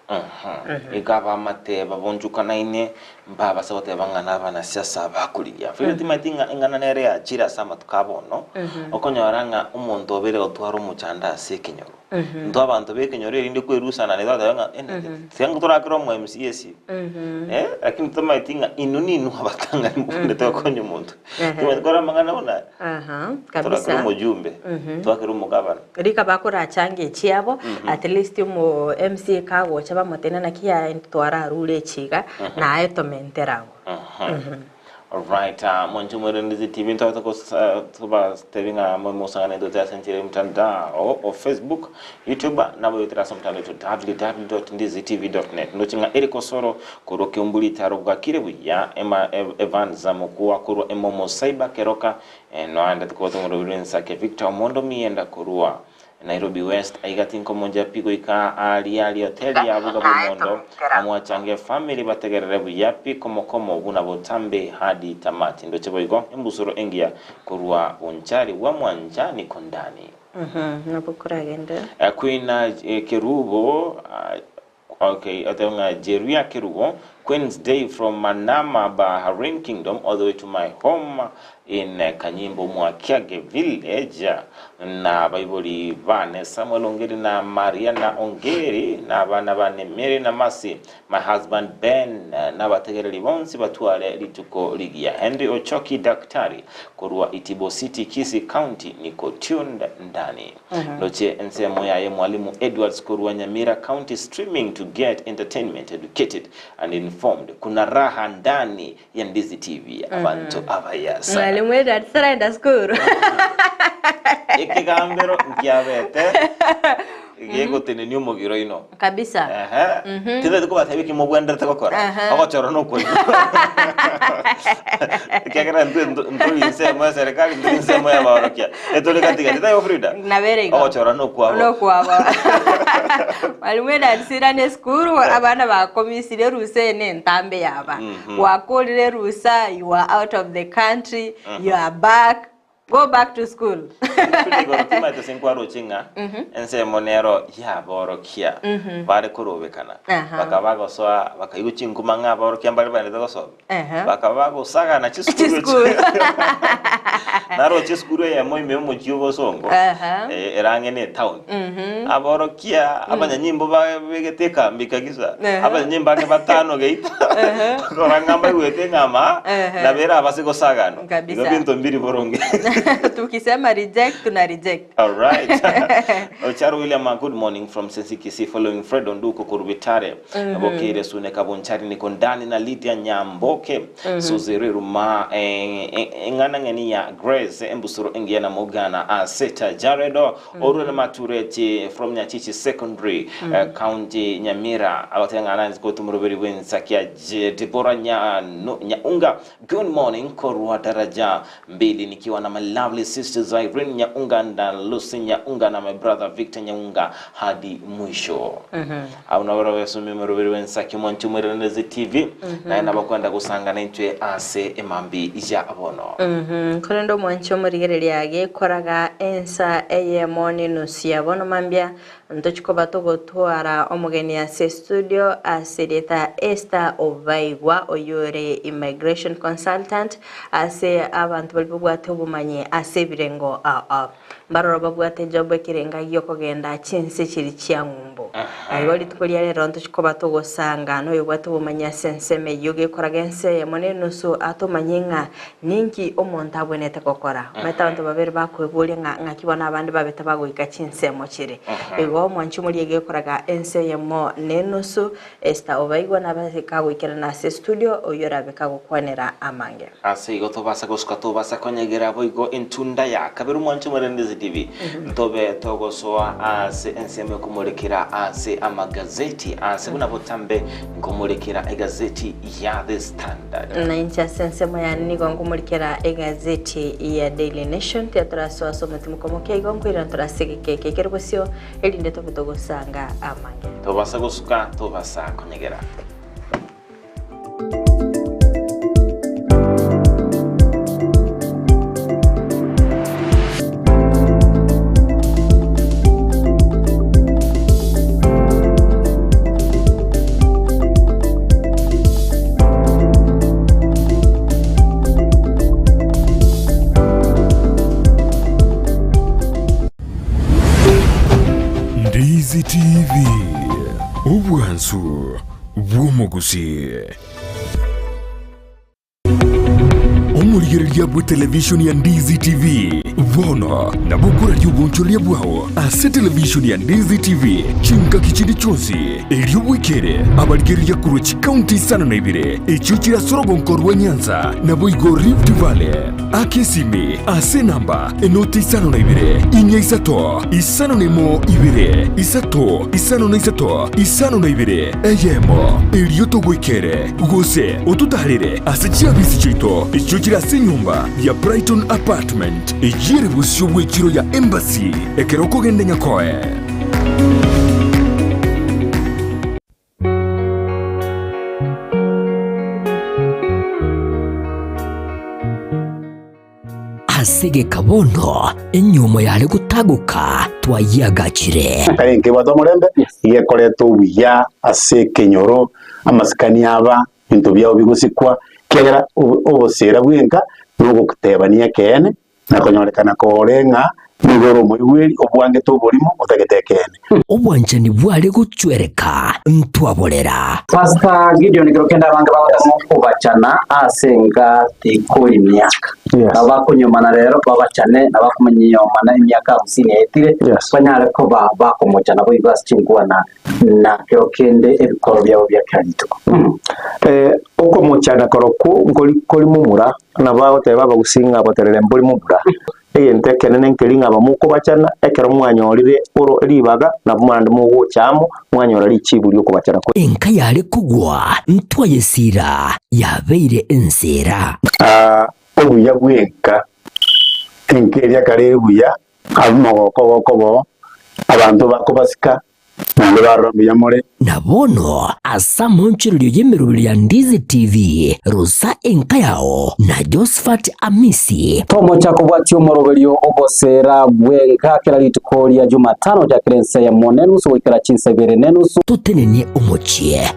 Iga abamate babonchukanaine mbabase goteba ng'a nabanasiasa bakorigia. Frida timanyeti ng'a eng'ana nere yachire ase amatuko a bono, okonyora ng'a omonto obeire gotwara omochando ase ekenyoro. Intwe abanto ba ekenyoro erinde kwerusana nigo twateba ng'a ene tiga torakere omo MCA esimi. Lakini tomaeti ng'a inwe ninwe abatang'ani mobwenerete gokonya omonto. Timanyeti kore amang'ana buna aya. Aha, Torakere kabisa. omojumbe, twakere omogabana. Rika bakorachanga echiabo, at least omo MCA kagocha bamotebie naki yaya intwe twararure echi iga, naye tomentere agwo. Alright, mwanche mwerendezi TV ntwabete tubatebi ng'a mwe mosang'ane tote ase enchera y'omotandao o Facebook, YouTube, nabo yotera ase omotandao oito www.ndizitv.net. Ndoche ng'a Eric Osoro korwa Kiumbu Ritaro bwakire buya, Emma Evans Mokua korwa Emomo Cyber Keroka, noande tokobwate omoroberi bw'ensake Victor Omondo Mienda korwa Nairobi West aiga tinkomoncha pi goika aria aria hoteli ya buga bw'omondo amwachange family bategerere buya pi komokomo buna botambe hadi tamati ndoche boigo embusuro engiya korwa bonchari bwa mwancha niko ndani. Nabo koragende. Queen Kerubo okay oteba ng'a Jeruya Kerubo Queen's Day from Manama Bahrain Kingdom all the way to my home in Kanyimbo Mwakiage village na abaibori bane Samuel Ongeri na Mariana Ongeri na abana bane Mary na Mercy my husband Ben na abategereri bonsi batware rituko rigiya Henry Ochoki Daktari korwa Itibo City Kisii County niko tuned ndani. Ndoche ensemo yaye Mwalimu Edwards korwa Nyamira County streaming to get entertainment, educated and informed. Kuna raha ndani ya Ndizi TV. Abanto abaya sana. Mwalimu Edwards taraenda sukuru. Ekegambero nkiabete gegotenenia omogiro oino. Kabisa. Ehe. Tindeti kobatebia ki mobwenderete gokora. Ogochora nokwaino. Ekiagera intwe ntori ensemo ya serikali, ntori ensemo ya abaorokia. Etore gatigati, taibo Frida? Nabere igo. Ogochora nokwabo. Nokwabo. Mwalimu Edwards irane esukuru abana bakomisire erusa eye ne entambe yaba. Gwakorire erusa, you are out of the country, you are back. Go back to school. Frida igoro timaete ase nkwaroche ng'a ensemo nero yaborokia bare korobekana. Bakaba bagosoa bakaigwa chinkuma ng'a aborokia mbare baendete gosoma. Bakaba bagosagana chisukuru Chisukuru. Naroche esukuru eyemo ime omochie obosongo erang'e ne etown. Aborokia abanyanyimbo babegete ekambi kabisa. Abanyanyimbo ange batano geita. Bakora ng'a mbaigwete ng'a ama nabo erabase gosaganwa. Kabisa. Igo binto mbiri boronge. Tukisema reject tuna reject. All right. Ocharo William, good morning from Sensikisi following Fred Onduko Kurubitare. Bokire Sune Kabunchari niko ndani na Lydia Nyamboke. Suzy Riruma eng'ana ng'eni ya Grace Embusuro engiya na Mogana Aseta Jaredo Orure Matureti from Nyachichi Secondary County Nyamira. Agote ng'ana nzikotumurubiri bwensakia Deborah Nya Nyaunga. Good morning korwa daraja mbili nikiwa na my lovely sisters Irene Nyaunga na Lucy Nyaunga na my brother Victor Nyaunga hadi mwisho. Abo nabo barabasomia omoroberi bw'ensaki mwanche omwerenderezi TV naye nabo kwenda gosangana intwe ase emambi ya bono. Korende omwanche omorigereria agekoraga ensa eyemo nenusu ya bono mambia Ntochi koba togotwara omogeni ase estudio ase erieta Esther Obaigwa oyore immigration consultant ase abanto baria babwate obomanyi ase ebirengo ao ao. Mbaroro babwate ejob ekerenga giokogenda chinse chiria chia ng'umbu. Igo rituko ria rero ntochikoba togosanga noyobwate obomanyi ase ensemo eyio gekoraga ense eyemo na enusu atomanye ng'a ninki omonto abwenerete gokora. Omanyete abanto babere bakweboria ng'a ng'aki bono abande babete bagoika chinsemo chire. Igo omwanchi omoria gekoraga ense eyemo na enusu Esther Obaigwa nabe kagoikerana ase estudio oyio orabe kagokwanera amange. Ase igo tobasa gosuka tobasa konyegera boigo entunda ya kabere omwancho omorendesi TV ntobe togosoa ase ensemo yokomorekera ase amagazeti ase buna botambe nkomorekera egazeti ya The Standard. Na inche ase ensemo yane nigo nkomorikera egazeti ya Daily Nation tiga torasoa ase omotimuko moke igo nkoirana torase egeka eke ekere bosio erinde tobe togosanga amange. Tobasa gosuka tobasa konyegera. Ndizi TV, obwansu bw'omogusii. Omorigereria bwe televishoni ya Ndizi TV bono nabo okoraria obonchoreria bwao ase televishoni ya Ndizi TV chingaki chinde chionsi erio bwekere abarigereria korwa chikaunti isano na ibere echio chire ase orogonko rwa Nyanza naboigo Rift Valley. Aka esimi ase enamba enoti 52 4 5 1 2 3 53 52 eyemo, erio togoikere, gose ototaarere ase chiabisi chiaito echio chire ase enyomba ya Brighton Apartment, eyio ere bosio bw'echiro ya Embassy ekero okogenda Nyakoe. Ase egeka bono enyiomo yare gotagoka twayiagachire. Kare nkebwate omorembe, igekoreta obuya ase ekenyoro, amasikani aba, ebinto biao bigosikwa, ekiagera obosera bwenka na ogotebania ekeene, Na konyorekana kore ng'a nigo ore omoigweri, obwangete oborimo, otagete ekeene. Obwanchani bware gochwereka ntwaborera. Pastor Gideon kero kende abange bagotema okobachana ase enga tikori miaka. Nabo bakonyomana rero babachane na bakomonyomana emiaka hamsini yaetire banyare koba bakomochana boigo ase chinkwana na kero kende ebikoro biabo bia kera rituko. Okomochana korokwo nkori kori momura, nabo agoteba abagusii ng'a boterere mbori momura. Egento ekenene nkeri ng'a abamokobachana, ekero mwanyorire oro ribaga, nabo naende mogocha amo, mwanyora richibu ri'okobachana kwe. Enka yare kogwa ntwayesiira, yabeire enseera. Obuya bw'enka, enka eria kare ere buya, abamogoko gokoba oo, abanto bakobasika, Naende barora mbuya more. Na bono ase amonchorerio y'emeroberi ya Ndizi TV, rusa enka yao na Josephat Amisi. Tomocha kobwatia omoroberio ogoseera bw'enka kera rituko ria Jumatano gochakera ensa eyemo nenusu goikera chinsa ibere nenusu. Totenenie omochie.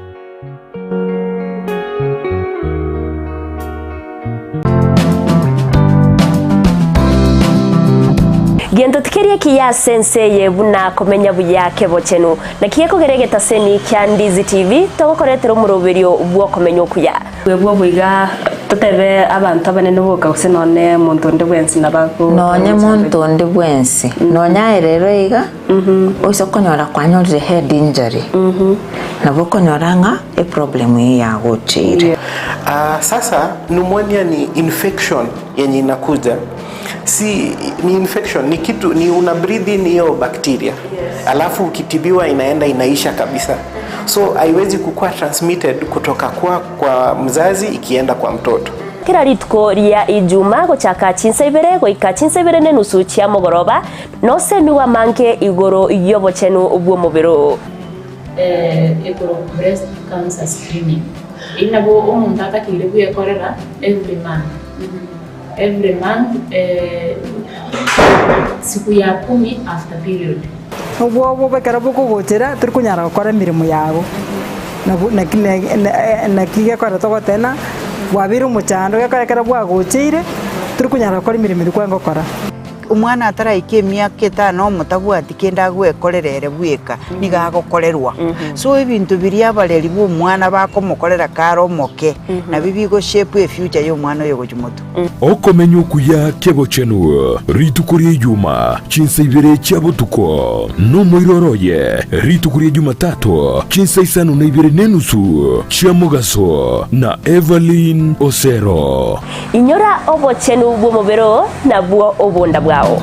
Gento tikeri ekiya ase ense eye buna komenya buya kebochenu. Naki gekogera egetaseni kia Ndizi TV togokoretera omoroberio bw'okomenya okuya. Bwebwo boiga totebe abanto abanene boka gose nonye monto onde bwensi nabo Nonye monto onde bwensi, nonye aye rero iga, oise konyora kwanyorire head injury, nabo okonyora ng'a eproblem eyio yagocheire. Ah, sasa pneumonia ni infection yenye inakuja si ni infection ni kitu ni una breathe in hiyo bacteria alafu ukitibiwa inaenda inaisha kabisa so haiwezi kukuwa transmitted kutoka kwa, kwa mzazi ikienda kwa mtoto Kera rituko ria Ijuma gochaka chinsa ibere goika chinsa ibere nenusu chia mogoroba, Nosemigwe amange igoro y'obochenu bw'omobere oo. Ekorokwa breast cancer screening. Eyio nabo omonto atakeire bwekorera every month, every month siku ya kumi after period. Obwoba ekero bokogochera tori konyara gokora emeremo yago, nabo naki naki gekogera togoteba ng'a bwabeire omochando gekogera ekero bwagocheire tori konyara gokora emeremo eria kwarenge gokora. Omwana ataraika emiaka etano omotabwati kende agwekorera ere bweka, nigo agokorerwa. So ebinto biria abareri ba omwana bakomokorera kare omoke, nabio bigo shape efuture ya omwana oyo gochia motwe. Okomenya okuya kebochenu rituko ria Ijuma, chinsa ibere chia botuko, nomoiroro oye rituko ria Jumatato, chinsa isano na ibere nenusu chia mogaso, na Evelyn Osero. Inyora obochenu bw'omobere oo nabwo obonda bwao.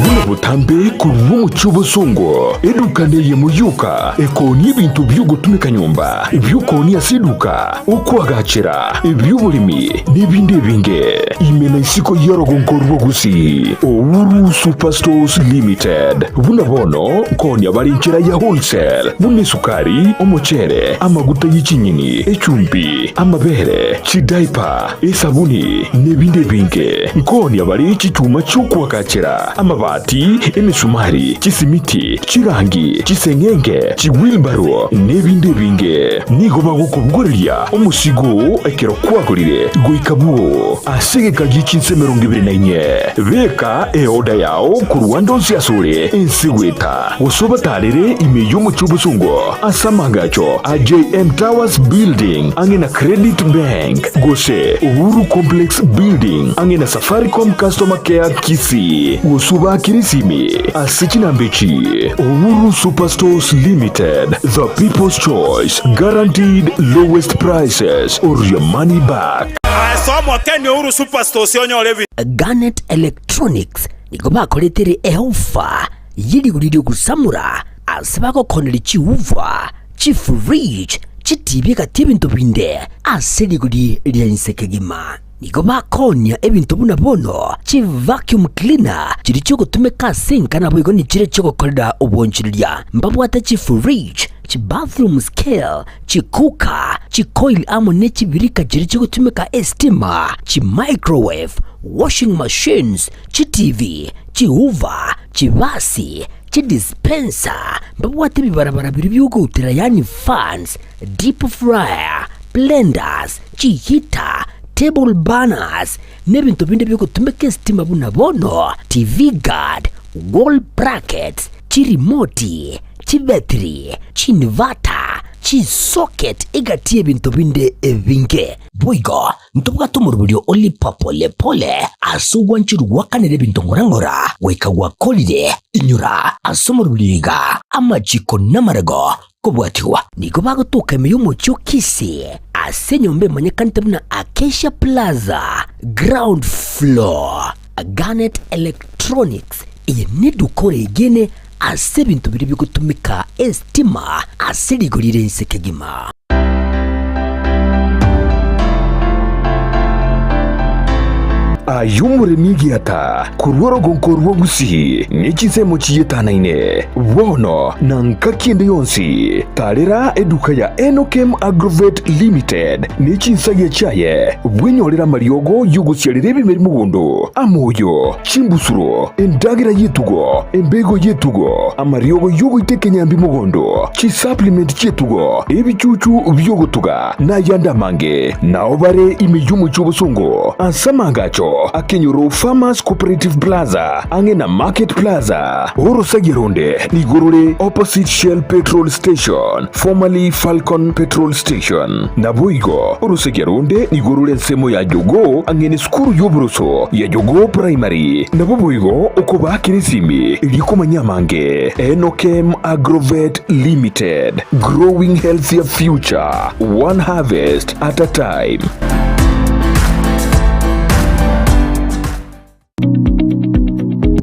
Buna botambe korwa omochie obosongo, eduka neyemo yoka ekoonia ebinto bi'ogotumeka nyomba, ebi'okoonia ase eduka, okoagachera, ebi'oboremi, na ebinde ebinge. Ime na isiko y'orogongo rwa Gusii, Uhuru Superstores Limited. Buna bono nkoonia bare enchera ya wholesale, buna esukari, omochere, amaguta ye chinyeni, echumbi, amabere, chidiaper, esabuni, na ebinde ebinge. Nkoonia bare chichuma chi'okoagachera, amabati, emesumari, chisimiti, chirangi, chiseng'enge, chiwheelbarrow, na ebinde ebinge. Nigo bagokobogoreria omosigo oo ekero kwagorire goika bwoo ase egeka gie chinsa 24. Beka eoda yao korwa ande onsi asore ense goeta, gose obatarere ime y'omochie obosongo ase amaagacho a JM Towers Building ang'e na Credit Bank, gose Uhuru Complex Building ang'e na Safaricom Customer Care Kisii, gose obaakere esimi ase chinamba echi, Uhuru Superstores Limited, the people's choice, guaranteed lowest prices or your money back. Ase omokeni Uhuru Superstores onyore ebi. Garnet Electronics nigo bakoretere eofa ye rigori ri'ogosamora ase bagokoneria chiuva, chifridge, chitibi egati ebinto binde ase rigori ria inse kegima. Nigo bakoonia ebinto buna bono chivacuum cleaner chiria chiogotumeka ase enka naboigo nichiria chiogokorera obonchoreria. Mbabwate chifridge, chibathroom scale, chicooker, chicoil amo ne chibirika chiria chigotumeka estima, chimicrowave, washing machines, chitivi, chihoover, chibasi, chidispenser, mbabwate ebibarabara biria biogoutera yaani fans, deep fryer, blenders, chiheater, table burners, na ebinto binde biogotumeka esitima buna bono TV guard, wall brackets, chirimoti, chibetiri, chiinverter, chisocket egati y'ebinto binde ebinge. Boigo ntobwate omoroberio o lipa pole pole ase ogwancherwa gwakanera ebinto ng'ora ng'ora goika gwakorire. Inyora ase omoroberio iga amachiko namarego Kobwatigwa nigo bagotoka ime y'omochie o Kisii ase enyomba emanyekanete buna Acacia Plaza, ground floor. Garnet Electronics, eye neduka oregene ase ebinto biria bigotumeka estima ase rigori rire inse kegima. Aye omoremi egiata, korwa orogonko rwa Gusii ne chinsemo chiyetanaine, bono na ngaki ende yonsi, tarera eduka ya Enokem Agrovet Limited ne chinsagia chiaye, bwenyorere amariogo y'ogosiarera ebimeri mogondo, amoyo, chimbusuro, endagera y'etugo, embego y'etugo, amariogo y'ogoita ekenyambi mogondo, chisupplement chi'etugo, ebichuchu bi'ogotuga, na ayande amange. Nao bare ime y'omochie obosongo ase amaagacho akenyoro Farmers Cooperative Plaza ang'e na Market Plaza. Orosagia ronde nigo rore opposite Shell Petrol Station, formerly Falcon Petrol Station. Naboigo orosagia ronde nigo rore ensemo ya Jogoo ang'e nesukuru y'oboroso ya Jogoo Primary. Nabo boigo okobaakera esimi erio komanya amange. Enokem Agrovet Limited, growing healthier future, one harvest at a time.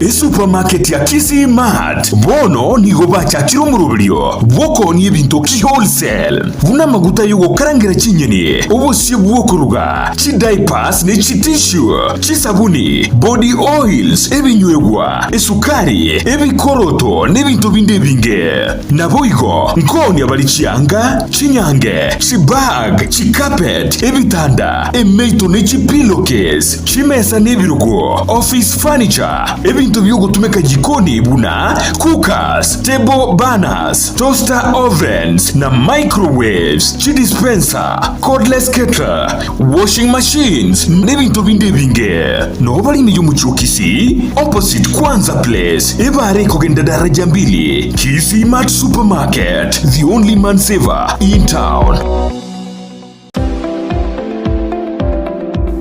Esupermarket ya Kisii Mart bono nigo bachakire omoroberio bw'okoonia ebinto ki wholesale, buna amaguta y'ogokarangera chinyeni, obosie bw'okoruga, chidiapers ne chitissue, chisabuni, body oils, ebinywegwa, esukari, ebikoroto na ebinto binde ebinge. Naboigo nkoonia bare chianga, chinyange, chibag, chicarpet, ebitanda, emeito ne chipillowcase, chimesa na ebirogo, office furniture, ebinto. Ebinto biogotumeka jikoni buna cookers, table burners, toaster ovens na microwaves, chidispenser, cordless kettle, washing machines n'ebinto binde ebinge. Noo bare ime y'omochie o Kisii, opposite Kwanza Place, ebare ekogenda daraja mbili, Kisii Mart Supermarket, the only man saver in town.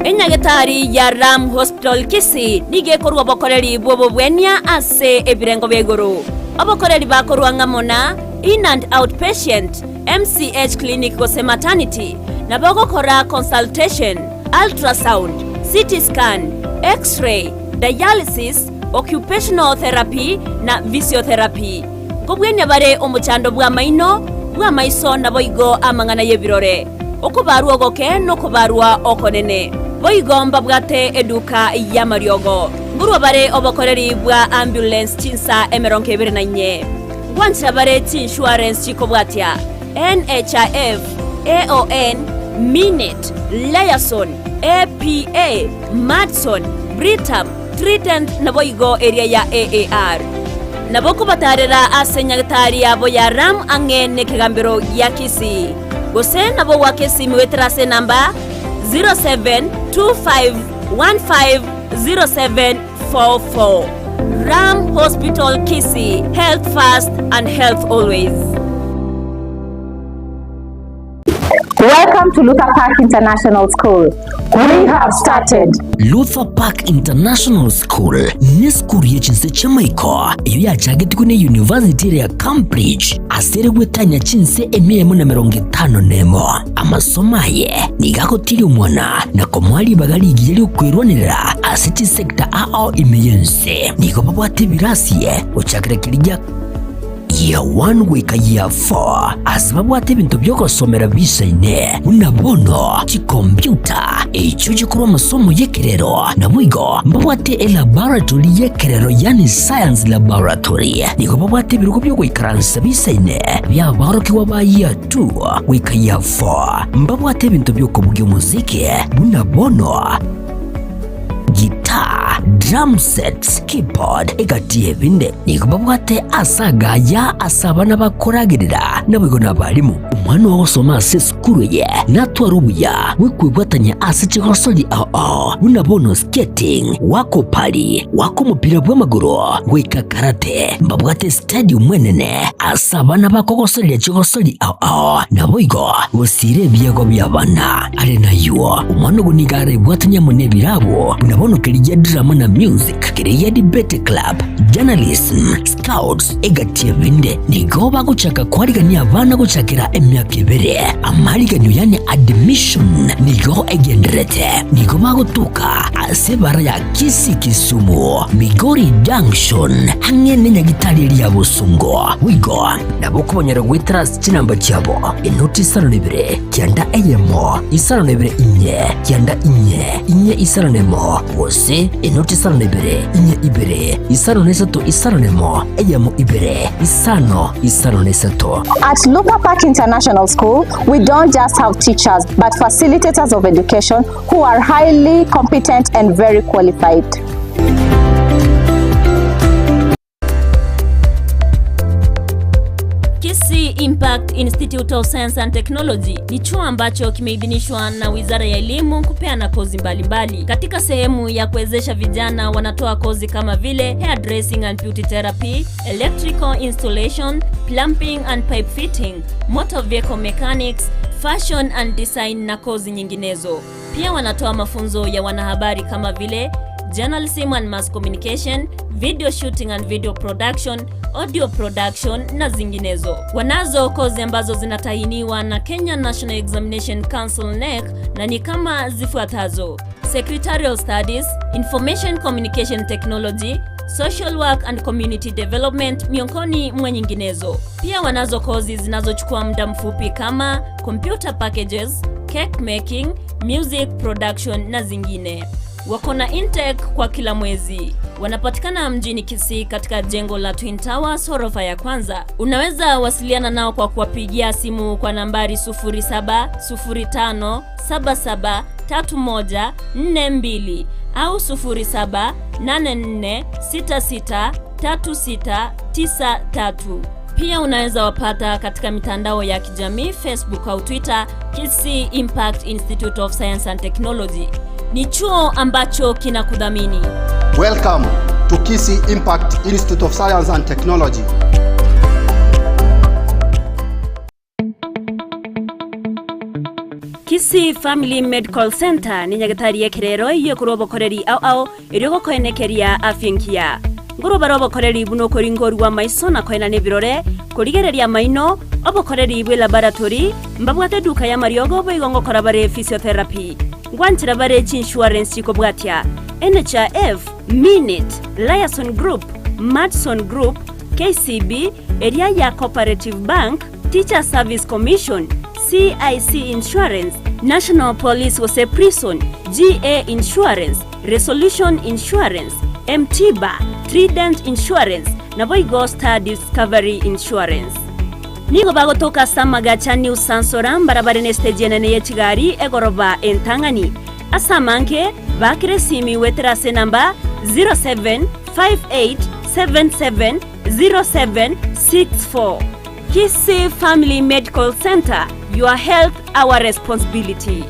Enyagetari ya Ram Hospital Kisii nigo ekorua obokoreri bw'obobwenia ase ebirengo bia igoro. Obokoreri bakorua ng'amo na In and Out Patient, MCH Clinic gose Maternity, nabo ogokora consultation, ultrasound, CT scan, X-ray, dialysis, occupational therapy na physiotherapy. Nkobwenia bare omochando bw'amaino, bw'amaiso naboigo amang'ana y'ebirore, okobarwa ogoke nokobarwa okonene. Boigo mbabwate eduka y'amariogo. Nkorwa bare obokoreri bwa ambulance chinsa emerongo ebere na inye. Ngwanchera bare chiinsurance chikobwatia, NHIF, AON, Minet, Liaison, APA, Madison, Britam, Trident naboigo eria ya AAR. Nabo kobatarera ase nyagetari yabo ya Ram ang'e nekegambero gia Kisii. Gose nabo goaka esimi goetera ase enamba 0725150744. Ram Hospital Kisii, health first and health always. Welcome to Luther Park International School. We have started. Luther Park International School nesukuru ye chinse chi'amaiko eyio yachagetigwe ne University ere ya Cambridge ase ere gwetania chinse emia emo na emerongo etano na emo. Amasomo aye nigo agotiria omwana na komoa ribaga rigiya ri'okwerwanerera ase chisecta ao ime y'ense. Nigo babwate ebirasi gochakera keria gia Year 1 goika Year 4 ase babwate ebinto bi'ogosomera bisaine, buna bono chikompiuta, echio chikorwa amasomo y'ekerero, naboigo mbabwate elaboratory y'ekerero yaani science laboratory. Nigo babwate ebirogo bi'ogoikaransa bisaine bi'aborokigwa ba Year 2 goika Year 4. Mbabwate ebinto bi'okobugia omosiki buna bono Guitar, drum sets, keyboard, egati y'ebinde. Nigo babwate ase agaya ase abana bakoragerera, naboigo nabarimu. Omwana ogosoma ase esukuru eye natware obuya bw'okwebwatania ase chigosori ao ao buna bono skating, goaka opari, goaka omopira bw'amagoro, goika karate. Mbabwate stadium enene ase abana bakogosoreria chigosori ao ao, naboigo gosiira ebiegwa bi'abana. Are nayio, omwana ogo nigo arebwatanie amo nebirabo, buna bono keria drama na music, keria debate club, journalism, scouts, egati ebinde. Nigo bagochaka koarigania abana gochakera emiaka ebere. Amariganio yani admission nigo egendererete. Nigo bagotoka ase ebara ya Kisii Kisumu, Migori Junction, ang'e nenyagitari eria ya Bosongo. Boigo nabo okobanyora goetera ase chinamba chiabo, enoti isano na ibere, kianda eyemo, isano na ibere inye, kianda inye, inye isano na emo, gose enoti isano na ibere, inye ibere, isano na isato isano na emo, eyemo ibere, isano, isano na isato. At Luther Park International School, we don't just have teachers, but facilitators of education who are highly competent and very qualified. Kisii Impact Institute of Science and Technology ni chuo ambacho kimeidhinishwa na Wizara ya Elimu kupeana kozi mbalimbali mbali. Katika sehemu ya kuwezesha vijana wanatoa kozi kama vile hairdressing and beauty therapy, electrical installation, plumbing and pipe fitting, motor vehicle mechanics, fashion and design na kozi nyinginezo. Pia wanatoa mafunzo ya wanahabari kama vile journalism and mass communication, video shooting and video production, audio production na zinginezo. Wanazo kozi ambazo zinatahiniwa na Kenya National Examination Council NEC na ni kama zifuatazo: Secretarial Studies, Information Communication Technology, Social Work and Community Development miongoni mwa nyinginezo. Pia wanazo kozi zinazochukua muda mfupi kama computer packages, cake making, music production na zingine. Wako na intake kwa kila mwezi. Wanapatikana mjini Kisii katika jengo la Twin Towers ghorofa ya kwanza. Unaweza wasiliana nao kwa kuwapigia simu kwa nambari 31 42 au 07 84 66 36 93. Pia unaweza wapata katika mitandao ya kijamii Facebook au Twitter, Kisii Impact Institute of Science and Technology. Ni chuo ambacho kinakudhamini. Welcome to Kisii Impact Institute of Science and Technology. Kisii Family Medical Center ni nyagetari ekerero eywo ekorwa obokoreri ao ao erio gokoenekeria afya engiya. Nkorwa bare obokoreri buna okoringorwa amaiso na koenana ebirore, korigereria amaino, obokoreri bwe laboratory, mbabwate eduka y'amariogo boigo ngokora bare physiotherapy. Ngwanchera bare chiinsurance chikobwatia, NHIF, Minit, Liason Group, Madison Group, KCB, eria ya Cooperative Bank, Teachers Service Commission, CIC Insurance, National Police gose Prison, GA Insurance, Resolution Insurance, M-Tiba, Trident Insurance, naboigo Star Discovery Insurance. Nigo bagotoka ase amagacha New Sansora mbarabare n'esiteji enene ye chigari egoroba entang'ani. Ase amange, baakera esimi goetera ase enamba 0758770764. Kisii Family Medical Centre, your health our responsibility.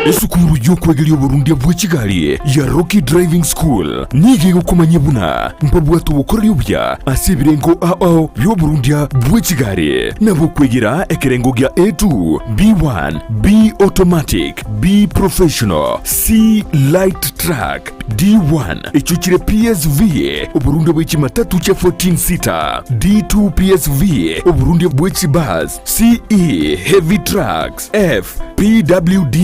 Esukuru y'okwegeria oborundia bwe chigari ya Rocky Driving School nigo egokomanyia buna mbabwate obokoreri obuya ase ebirengo ao bi'oborundia bwe chigari, nabo okwegera ekerengo gia A2, B1, B Automatic, B Professional, C Light Truck, D1 echio chire PSV, oborundia bwe chimatatu chia 14 seater, D2 PSV, oborundia bwe chibus, CE Heavy Trucks, F PWD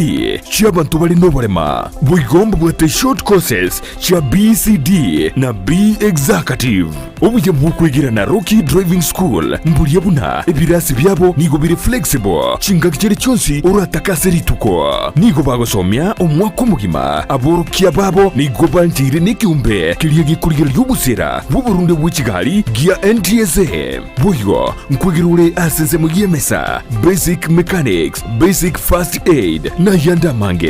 chi'abanto bare noborema. Boigo mbabwate short courses chia BCD na B Executive. Obuya bw'okwegera na Rocky Driving School mboria buna ebirasi biabo nigo bire flexible chingaki chiria chionsi oratake ase rituko. Nigo bagosomia omwaka omogima, aborokia babo nigo bancheire nekeombe keria gekorigereria obosera bw'oborunde bwe chigari gia NTSA. Boigo nkwegera ore ase ensemo y'emesa, basic mechanics, basic first aid, na ayande amange.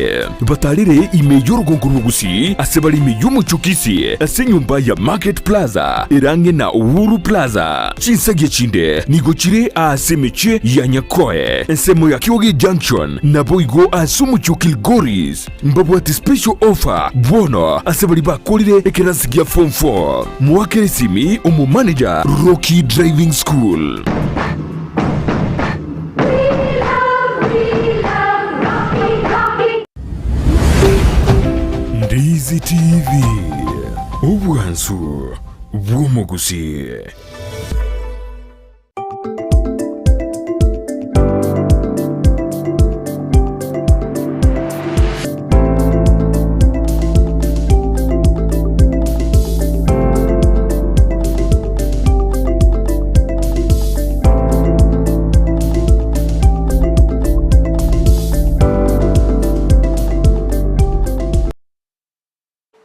Batarere ime y'orogongo rw'Ogusii ase bare ime y'omochie o Kisii ase enyomba ya Market Plaza ere ang'e na Uhuru Plaza. Chinsagia chinde nigo chire aase emechie ya Nyakoe, ensemo ya Kioge Junction, naboigo ase omochie o Kilgoris. Mbabwate special offer bono ase baria bakorire ekerasi gia form 4. Moakere esimi omomanager Rocky Driving School. Ndizi TV, obwansu bw'omogusii.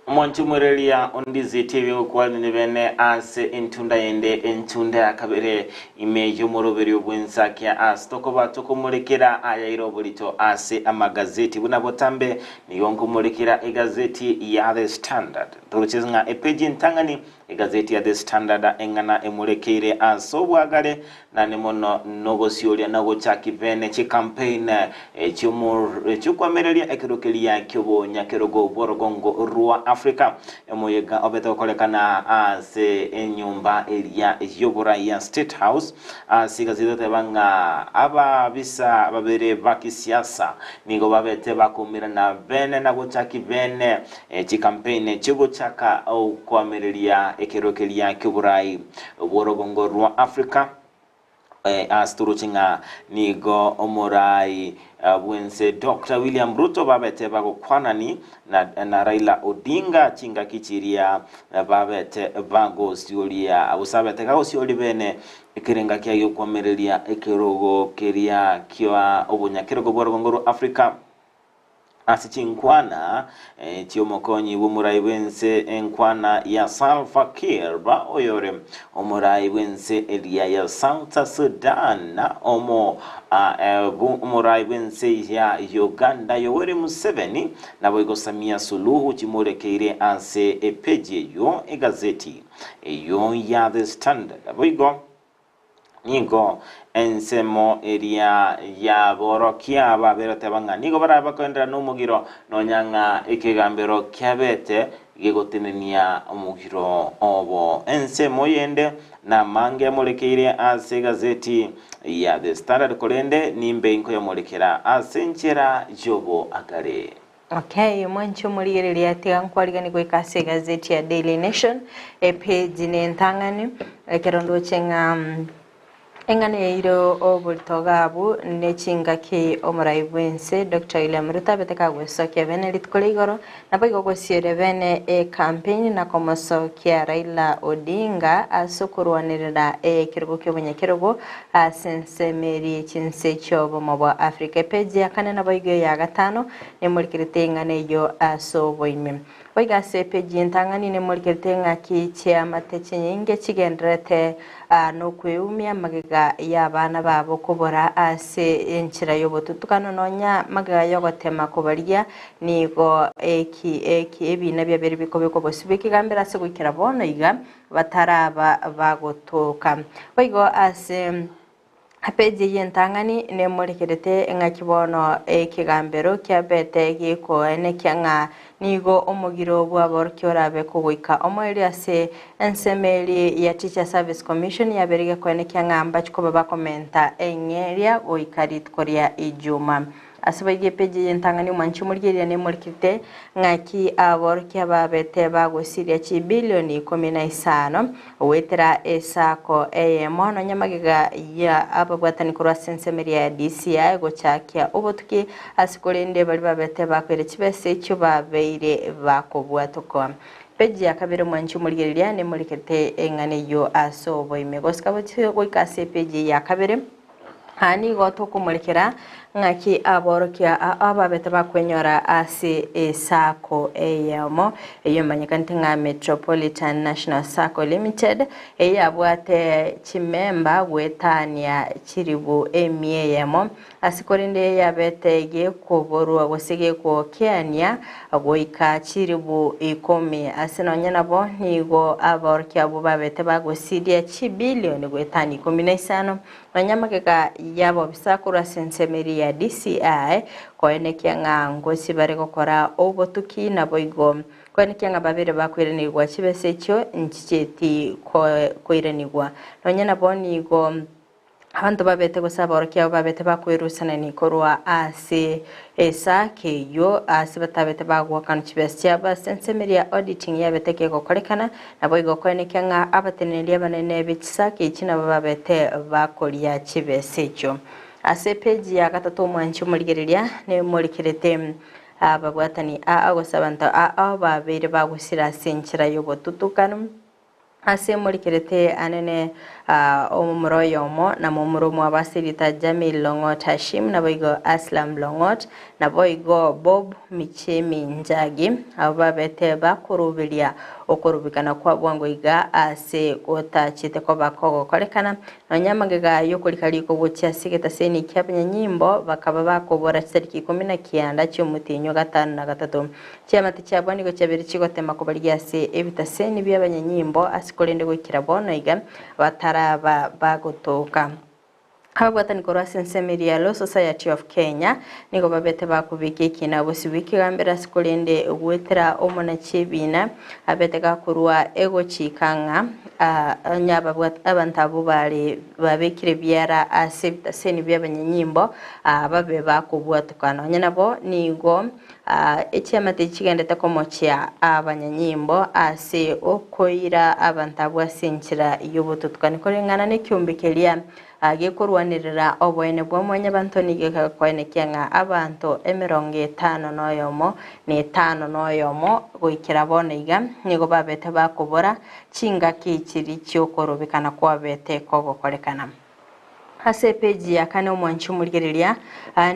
Omonto omoreria o Ndizi TV gokwanire bene ase entunda yende entunda ya kabere ime y'omoroberio bw'ensakia ase tokoba tokomorekera ayaire oborito ase amagazeti buna botambe nigo nkomorekera egazeti ya The Standard toroche ng'a epeji entang'ani Egazeti ya The Standard eng'ana emorekeire ase obwagare nane mono nogosioria na gochaki bene chicampaign chi'okoamereria ekero keria ki'obonyakerogo bw'orogongo rwa Africa. Omoyega obete gokorekana ase enyomba eria y'oborai ya State House ase egazeti egoteba ng'a ababisa babere ba kisiasa nigo babete bakoumerana bene na gochaki bene Chikampeini chigochaka koamereria ekero keria ki'oborai bw'orogongo rwa Africa, ase toroche ng'a nigo omorai bw'ense Doctor William Ruto babete bagokwanani na Raila Odinga chingaki chiria babete bagosioria gose abete gagosioria bene ekerenga kia giokoamereria ekerogo keria kia obonyakerogo bw'orogongo rwa Africa. Ase chinkwana chi'omokonyi bw'omorai bw'ense enkwana ya Salva Kiir oyore omorai bw'ense eria ya South Sudan na omorai bw'ense ya Uganda Yoweri Museveni naboigo Samia Suluhu chimorekeire ase epeji eyio egazeti eyio ya The Standard. Boigo Nigo ensemo eria y'aborokia aba beroteba ng'a nigo barabe bakoenderera nomogiro, nonya ng'a ekegambero kiabete gegotenenia omogiro obo. Ensemo yende namange amorekeire ase egazeti ya The Standard, korende nimbe inkoyamorekera ase enchera y'oboagare. Okay, mwanche omorigereria tiga nkwarigani goika ase egazeti ya Daily Nation epage ne entang'ani ekero ndoche ng'a eng'ana eire oborito iga abwo ne chingaki omorai bwense Doctor William Ruto abete kagwesokia bene rituko ria igoro naboigo gosiera bene ecampaign na komosokia Raila Odinga ase okorwanerera ekerogo kia obonyakerogo Ase ensemo eria chinse chi'obomo bwa Afrika epeji ya kane naboigo eya gatano nemorikerete eng'ana eyio ase oboime. Boigo ase epeji entang'ani nemorikerete ng'aki chiamate chinyinge chigendererete nokweumia magega y'abana babo kobora ase enchera y'obotutukano nonya magega y'ogotema kobarigia nigo eki eki ebina biabere bikobekwa bosio bw'ekegambero ase goikera bono iga bataraba bagotoka. Boigo ase epeji eyio entang'ani nemorekerete ng'aki bono ekegambero kiabete gekoenekia ng'a nigo omogiro bw'aborokia orabe kogoika omoerio ase ensemo eria ya Teacher Service Commission yabeire gekoenekia ng'a mbachi koba bakomenta eng'eria goika rituko ria Ijuma. Ase boigo epeji eye entang'ani omwanchi omorigereria nemorikirite ng'aki aborokia babete bagosiria chibilioni ikomi na isano goetera esako eyemo nonya magega ya ababwatani korwa ase ensemo eria ya DCI gochakia obotuki ase korende baria babete bakoira chibesa echio babeire bakobwatokwa. Peji ya kabere omwanchi omorigereria nemorikirite eng'ana eyio ase oboime. Gosika goika ase epeji eye ya kabere. Aa nigo tokomorekera ng'aki aborokia ababete bakwenyora ase esacco eyemo eyio emanyekanete ng'a Metropolitan National Sacco Limited eyio yabwate chimemba goetania chiribu emia eyemo ase korende yabete gekoborwa gose gegokeania goika chiribu ikomi ase nonya nabo nigo aborokia abwo babete bagosiria chibilioni goetania ikomi na isano Nonya magega y'abobisa korwa ase ensemo eria ya DCI koenekia ng'a ngosi bare gokora obotuki naboigo koenekia ng'a babere bakoiranigwa chibesa echio nchicheti koiranigwa. Nonya nabo nigo abanto babete gose aborokia abo babete bakwerusanani korwa ase Esake eyio ase batabete bagoakana chibesa chiabo ase ensemo eria auditing yabete kegokorekana, naboigo koenekia ng'a abateneneri abanene be chisake echi nabo babete bakoria chibesa echio. Ase epeji ya gatato omwanchi omorigereria nemorikerete ababwatani aa gose abanto aa babeire bagosira ase enchera y'obotutukanu. Ase morikerete anene omomura oyomo, na momura omwabo ase erieta Jamil Long'ot Hashim, naboigo Aslam Long'ot, naboigo Bob Michemi Njagi, abwo babete bakoroberia okorobekana kwa bwango iga ase gotachete koba kogokorekana. Nonya amagega y'okorika riko gochia ase egetaseni ki'abanyanyimbo bakaba bakobora chitariki ikomi na kianda chi'omotienyi o gatano na gatato. Chiamate chiabo nigo chiabeire chigotema kobarigia ase ebitaseni bi'abanyanyimbo ase korende goikera bono iga bataraba bagotoka. Ababwatani korwa ase ensemo eria ya Law Society of Kenya nigo babete bakobeka ekiina bosio bw'ekegambero ase korende goetera omonachi ebiina abete gakorwa egochika ng'a onye abanto abwo bare babekire biara ase ebitaseni bi'abanyanyimbo babe bakobwatoka. Nonya nabo nigo Echiamate echi chigendete komochia abanyanyimbo ase okoira abanto abwo ase enchera y'obotutukani, koreng'ana nekiombe keria gekorwanerera oboene bwa mwanyabanto nigo gekoenekia ng'a abanto emerongo etano na oyomo, na etano na oyomo goikera bono iga nigo babete bakobora chingaki chiria chi'okorobekana kwabete kogokorekana. Ase epeji ya kane omwanchi omorigereria,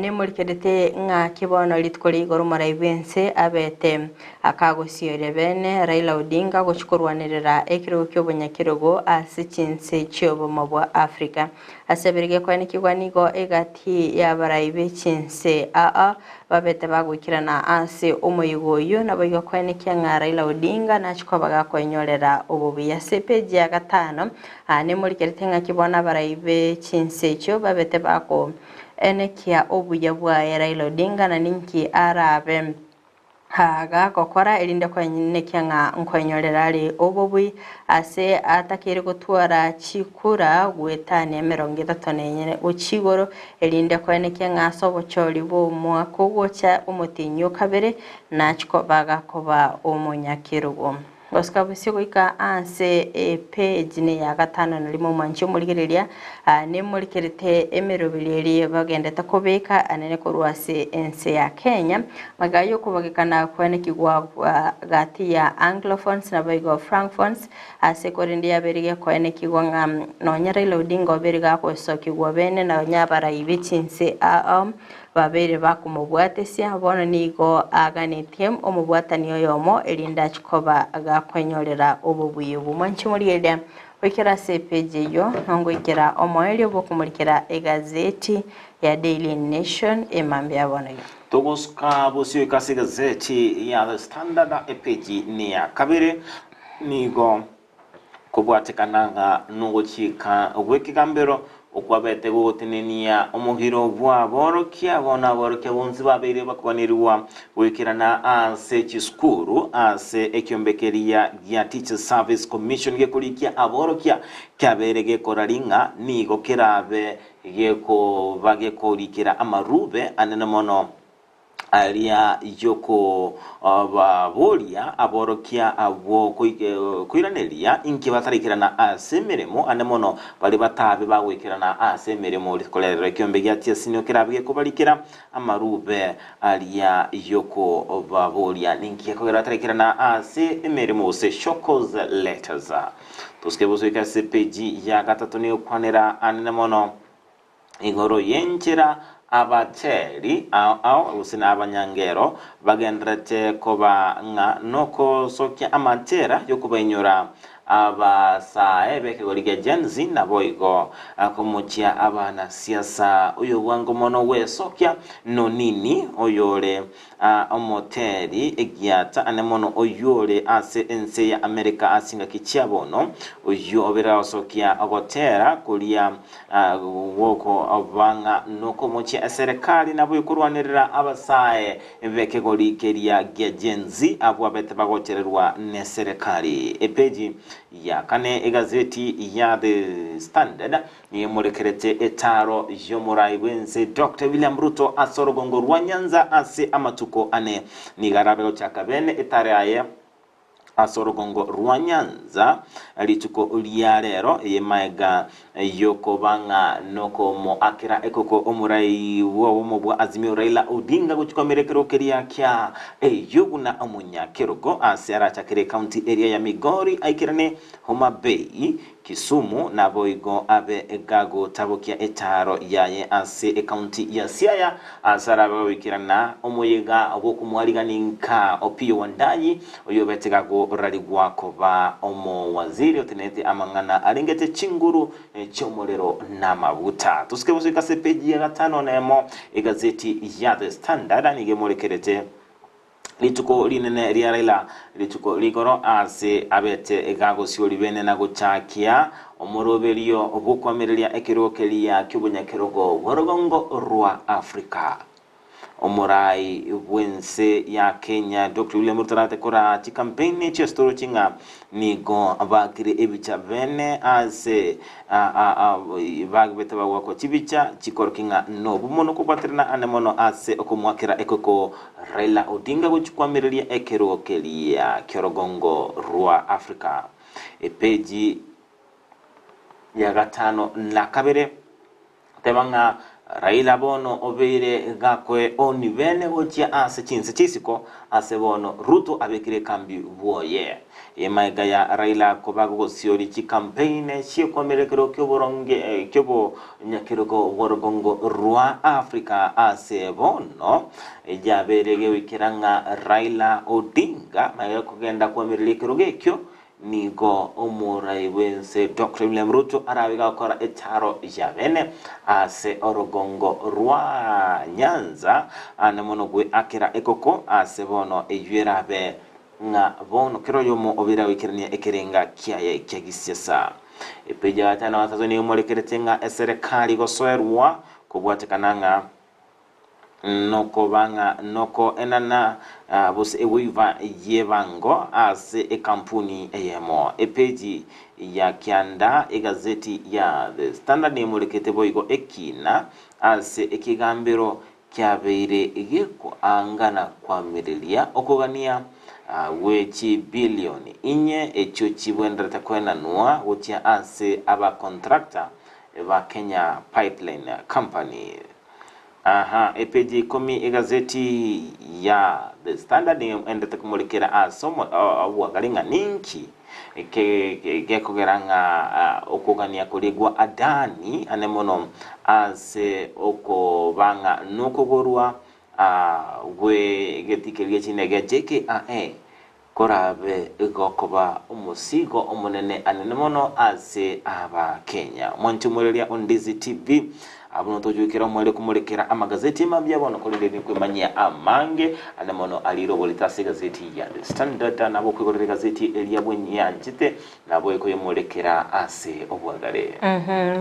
nemorikerete ng'aki bono rituko ria igoro omorai bw'ense abete akagosioria bene Raila Odinga gochia korwanerera ekerogo ki'obonyakerogo ase chinse chi'obomo bwa Africa. Ase ebere gekoenekigwa nigo egati y'abarai be chinse aa babete bagoikerana ase omoyega oyio naboigo koenekia ng'a Raila Odinga nachie koba gakoenyorera obobuya. Ase epeji ya gatano Aa nemorikerete ng'aki bono abarai be chinse echio babete bakoenekia obuya bwaye Raila Odinga na ninki arabe gagokora erinde koenekia ng'a nkoenyorera are obobui ase atakeire gotwara chikura goetania 34 gochia igoro erinde koenekia ng'a ase obochori bw'omwaka ogocha omotienyi o kabere nachie koba gakoba omonyakerogo. Gosika bosio goika ase epeji neya gatano na rimo mwanche omorigereria, nemorikerete emeroberi eria bagendete kobeka anene korwa ase ense ya Kenya, magega y'okobagekana kwenekigwa gati ya Anglophones naboigo Francphones, ase korende yabeire gekoenekigwa ng'a nonya Raila Odinga obeire gagosokigwa bene nonya abarai be chinse ao Babeire bakomobwatesia, bono nigo aganetie omobwatani oyomo, erinde achie koba gakwenyorera obobuya obwo. Mwanche morigereria goikera ase epeji eyio, nongoikera omoerio bw'okomorikera egazeti ya Daily Nation emambia bono iga. Togosuka bosio goika ase egazeti ya The Standard epeji neya kabere, nigo Kobwatekana ng'a nogochika gw'ekegambero okwabete gogotenenia omogiro bw'aborokia, bono aborokia bonsi babeire bakoganerigwa goikerana ase chisukuru ase ekiombe keria gia Teachers Service Commission gekorikia aborokia kiabeire gekorari ng'a nigo kerabe gekoba gekorikera amarube anene mono. Aria y'okobaboria aborokia abwo koiraneria inki bataraikerana ase emeremo, ande mono baria batabe bagoikerana ase emeremo. Rituko riarero ekiombe gia Tiasinio kerabe gekobarikera amarube aria y'okobaboria ninki gekogera bataraikerana ase emeremo gose show cause letters. Tosike bosoike ase epeji ya gatato nigokwanera anene mono. Igoro y'enchera abateri ao ao gose na abanyangero bagendererete koba ng'a nokosokia amatera y'okobainyora abasae b'ekegori kia Gen Z naboigo komochia abanasiasa oyobwango mono gwesokia Nonini oyore Omoteri egiata ane mono oyio ore ase ense ya Amerika ase chingaki chia bono, oyio obere agosokia ogotera koria gw'okobang'a nokomochia eserekari nabo ekorwanerera abasae b'ekegori keria gia Gen Z abwo abete bagochererwa neserekari. Epeji ya kane egazeti ya The Standard Niyemorekerete etaaro y'omorai bw'ense Doctor William Ruto ase orogongo rwa Nyanza ase amatuko ane. Nigo arabe gochaka bene etaaro yaye ase orogongo rwa Nyanza rituko ria rero, eye maega yokoba ng'a nokomoakera ekoko omorai bw'obomo bwa Azimio Raila Odinga gochia kwamera ekerogo keria kia eyio buna omonyakerogo ase arachakere ekaunti eria ya Migori aikerane Homa Bay Kisumu naboigo abe gagotabokia etaaro yaye ase ekaunti ya Siaya, ase arabe goikerana omoyega bw'okomwarigani nka Opiyo Wandayi, oyobete gagorarigwa koba omowaziri otenenete amang'ana arengete chinguru chi'omorero namaguta. Tosike bosoika ase epeji ya gatano nemo egazeti ya The Standard nigo emorekerete Rituko rinene ria Raila, rituko rigoro aase abete gagosiori bene na gochakia omoroberio bw'okoamereria ekerogo keria ki'obonyakerogo bw'orogongo rwa Afrika. Omorai bw'ense ya Kenya Doctor William Ruto arate koraa chikampeini chi'esitorochi ng'a nigo baakire ebicha bene ase Bagebete bagwakwa chibicha chikorokia ng'a nobomo nokobwaterana ane mono ase okomoakera ekoko Raila Odinga gochia koamereria ekerogo keria ki'orogongo rwa Africa. Epeji ya gatano na kabere teba ng'a. Raila bono obeire gakwe oni bene gochia ase chinse chisiko ase bono Ruto abekire ekambi bwoye. Emaega ya Raila koba gogosiori chikampeine chi'ekoamererekero ki'oboronge ki'obonyakerogo bw'orogongo rwa Africa ase bono yabeire gegoikera ng'a Raila Odinga magega kogenda koamereria ekerogo ekio Nigo omorai bw'ense Doctor William Ruto arabe gakora echaro y'abene ase orogongo rwa Nyanza ane mono gweakera ekoko ase bono eyio erabe ng'a bono kera oyomo obeire agoikerania ekerenga kiaye kia gisiasa. Epeji ya gatano na gatato nigo emorekerete ng'a eserekari gosoerwa kobwatekana ng'a Nokoba ng'a nokoenana gose ewaiver y'ebango ase ekampuni eyemo. Epeji ya kianda egazeti ya The Standard nemorekete boigo ekina ase ekegambero kiabeire gekoangana koamereria okogania gwe chibilioni inye echio chibwenerete koenanwa gochia ase abacontractor ba Kenya Pipeline Company. Aha, epeji ikomi egazeti ya The Standard nigo endete komorekera ase obwagare ng'a ninki gekogera ng'a okogania koria gwa Adani ane mono ase okoba ng'a nokogorwa gwe getiikeria chindege JKIA Korabe gokoba omosigo omonene anene mono ase Abakenya. Mwanche omoreria o Ndizi TV, abwo notojuikera omwere komorekera amagazeti mambia bono korende nikwemanyia amange ane mono arire oborito ase egazeti ya The Standard nabo okoigorera egazeti eria bwenyanchete nabo ekoyemorekera ase obwagare.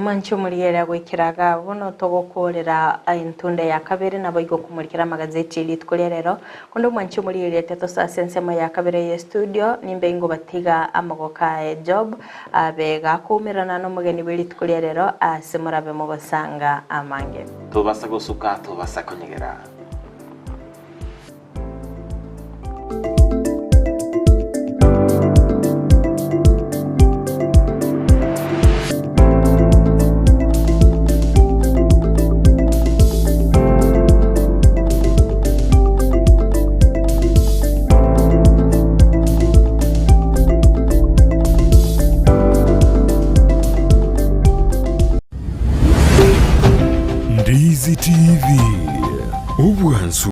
Mwanche omorigereria goikera iga bono togokoorera entunda ya kabere naboigo okomorikera amagazeti rituko ria rero. Konde omwanche omorigereria tetosa ase ensemo ya kabere ye studio nimbe ingobatiga amagoko aye Job abe gakoumerana nomogeni bwe rituko ria rero ase morabe mogosanga amange. Tobasa gosuka, tobasa konyegera. Ndizi TV, obwansu.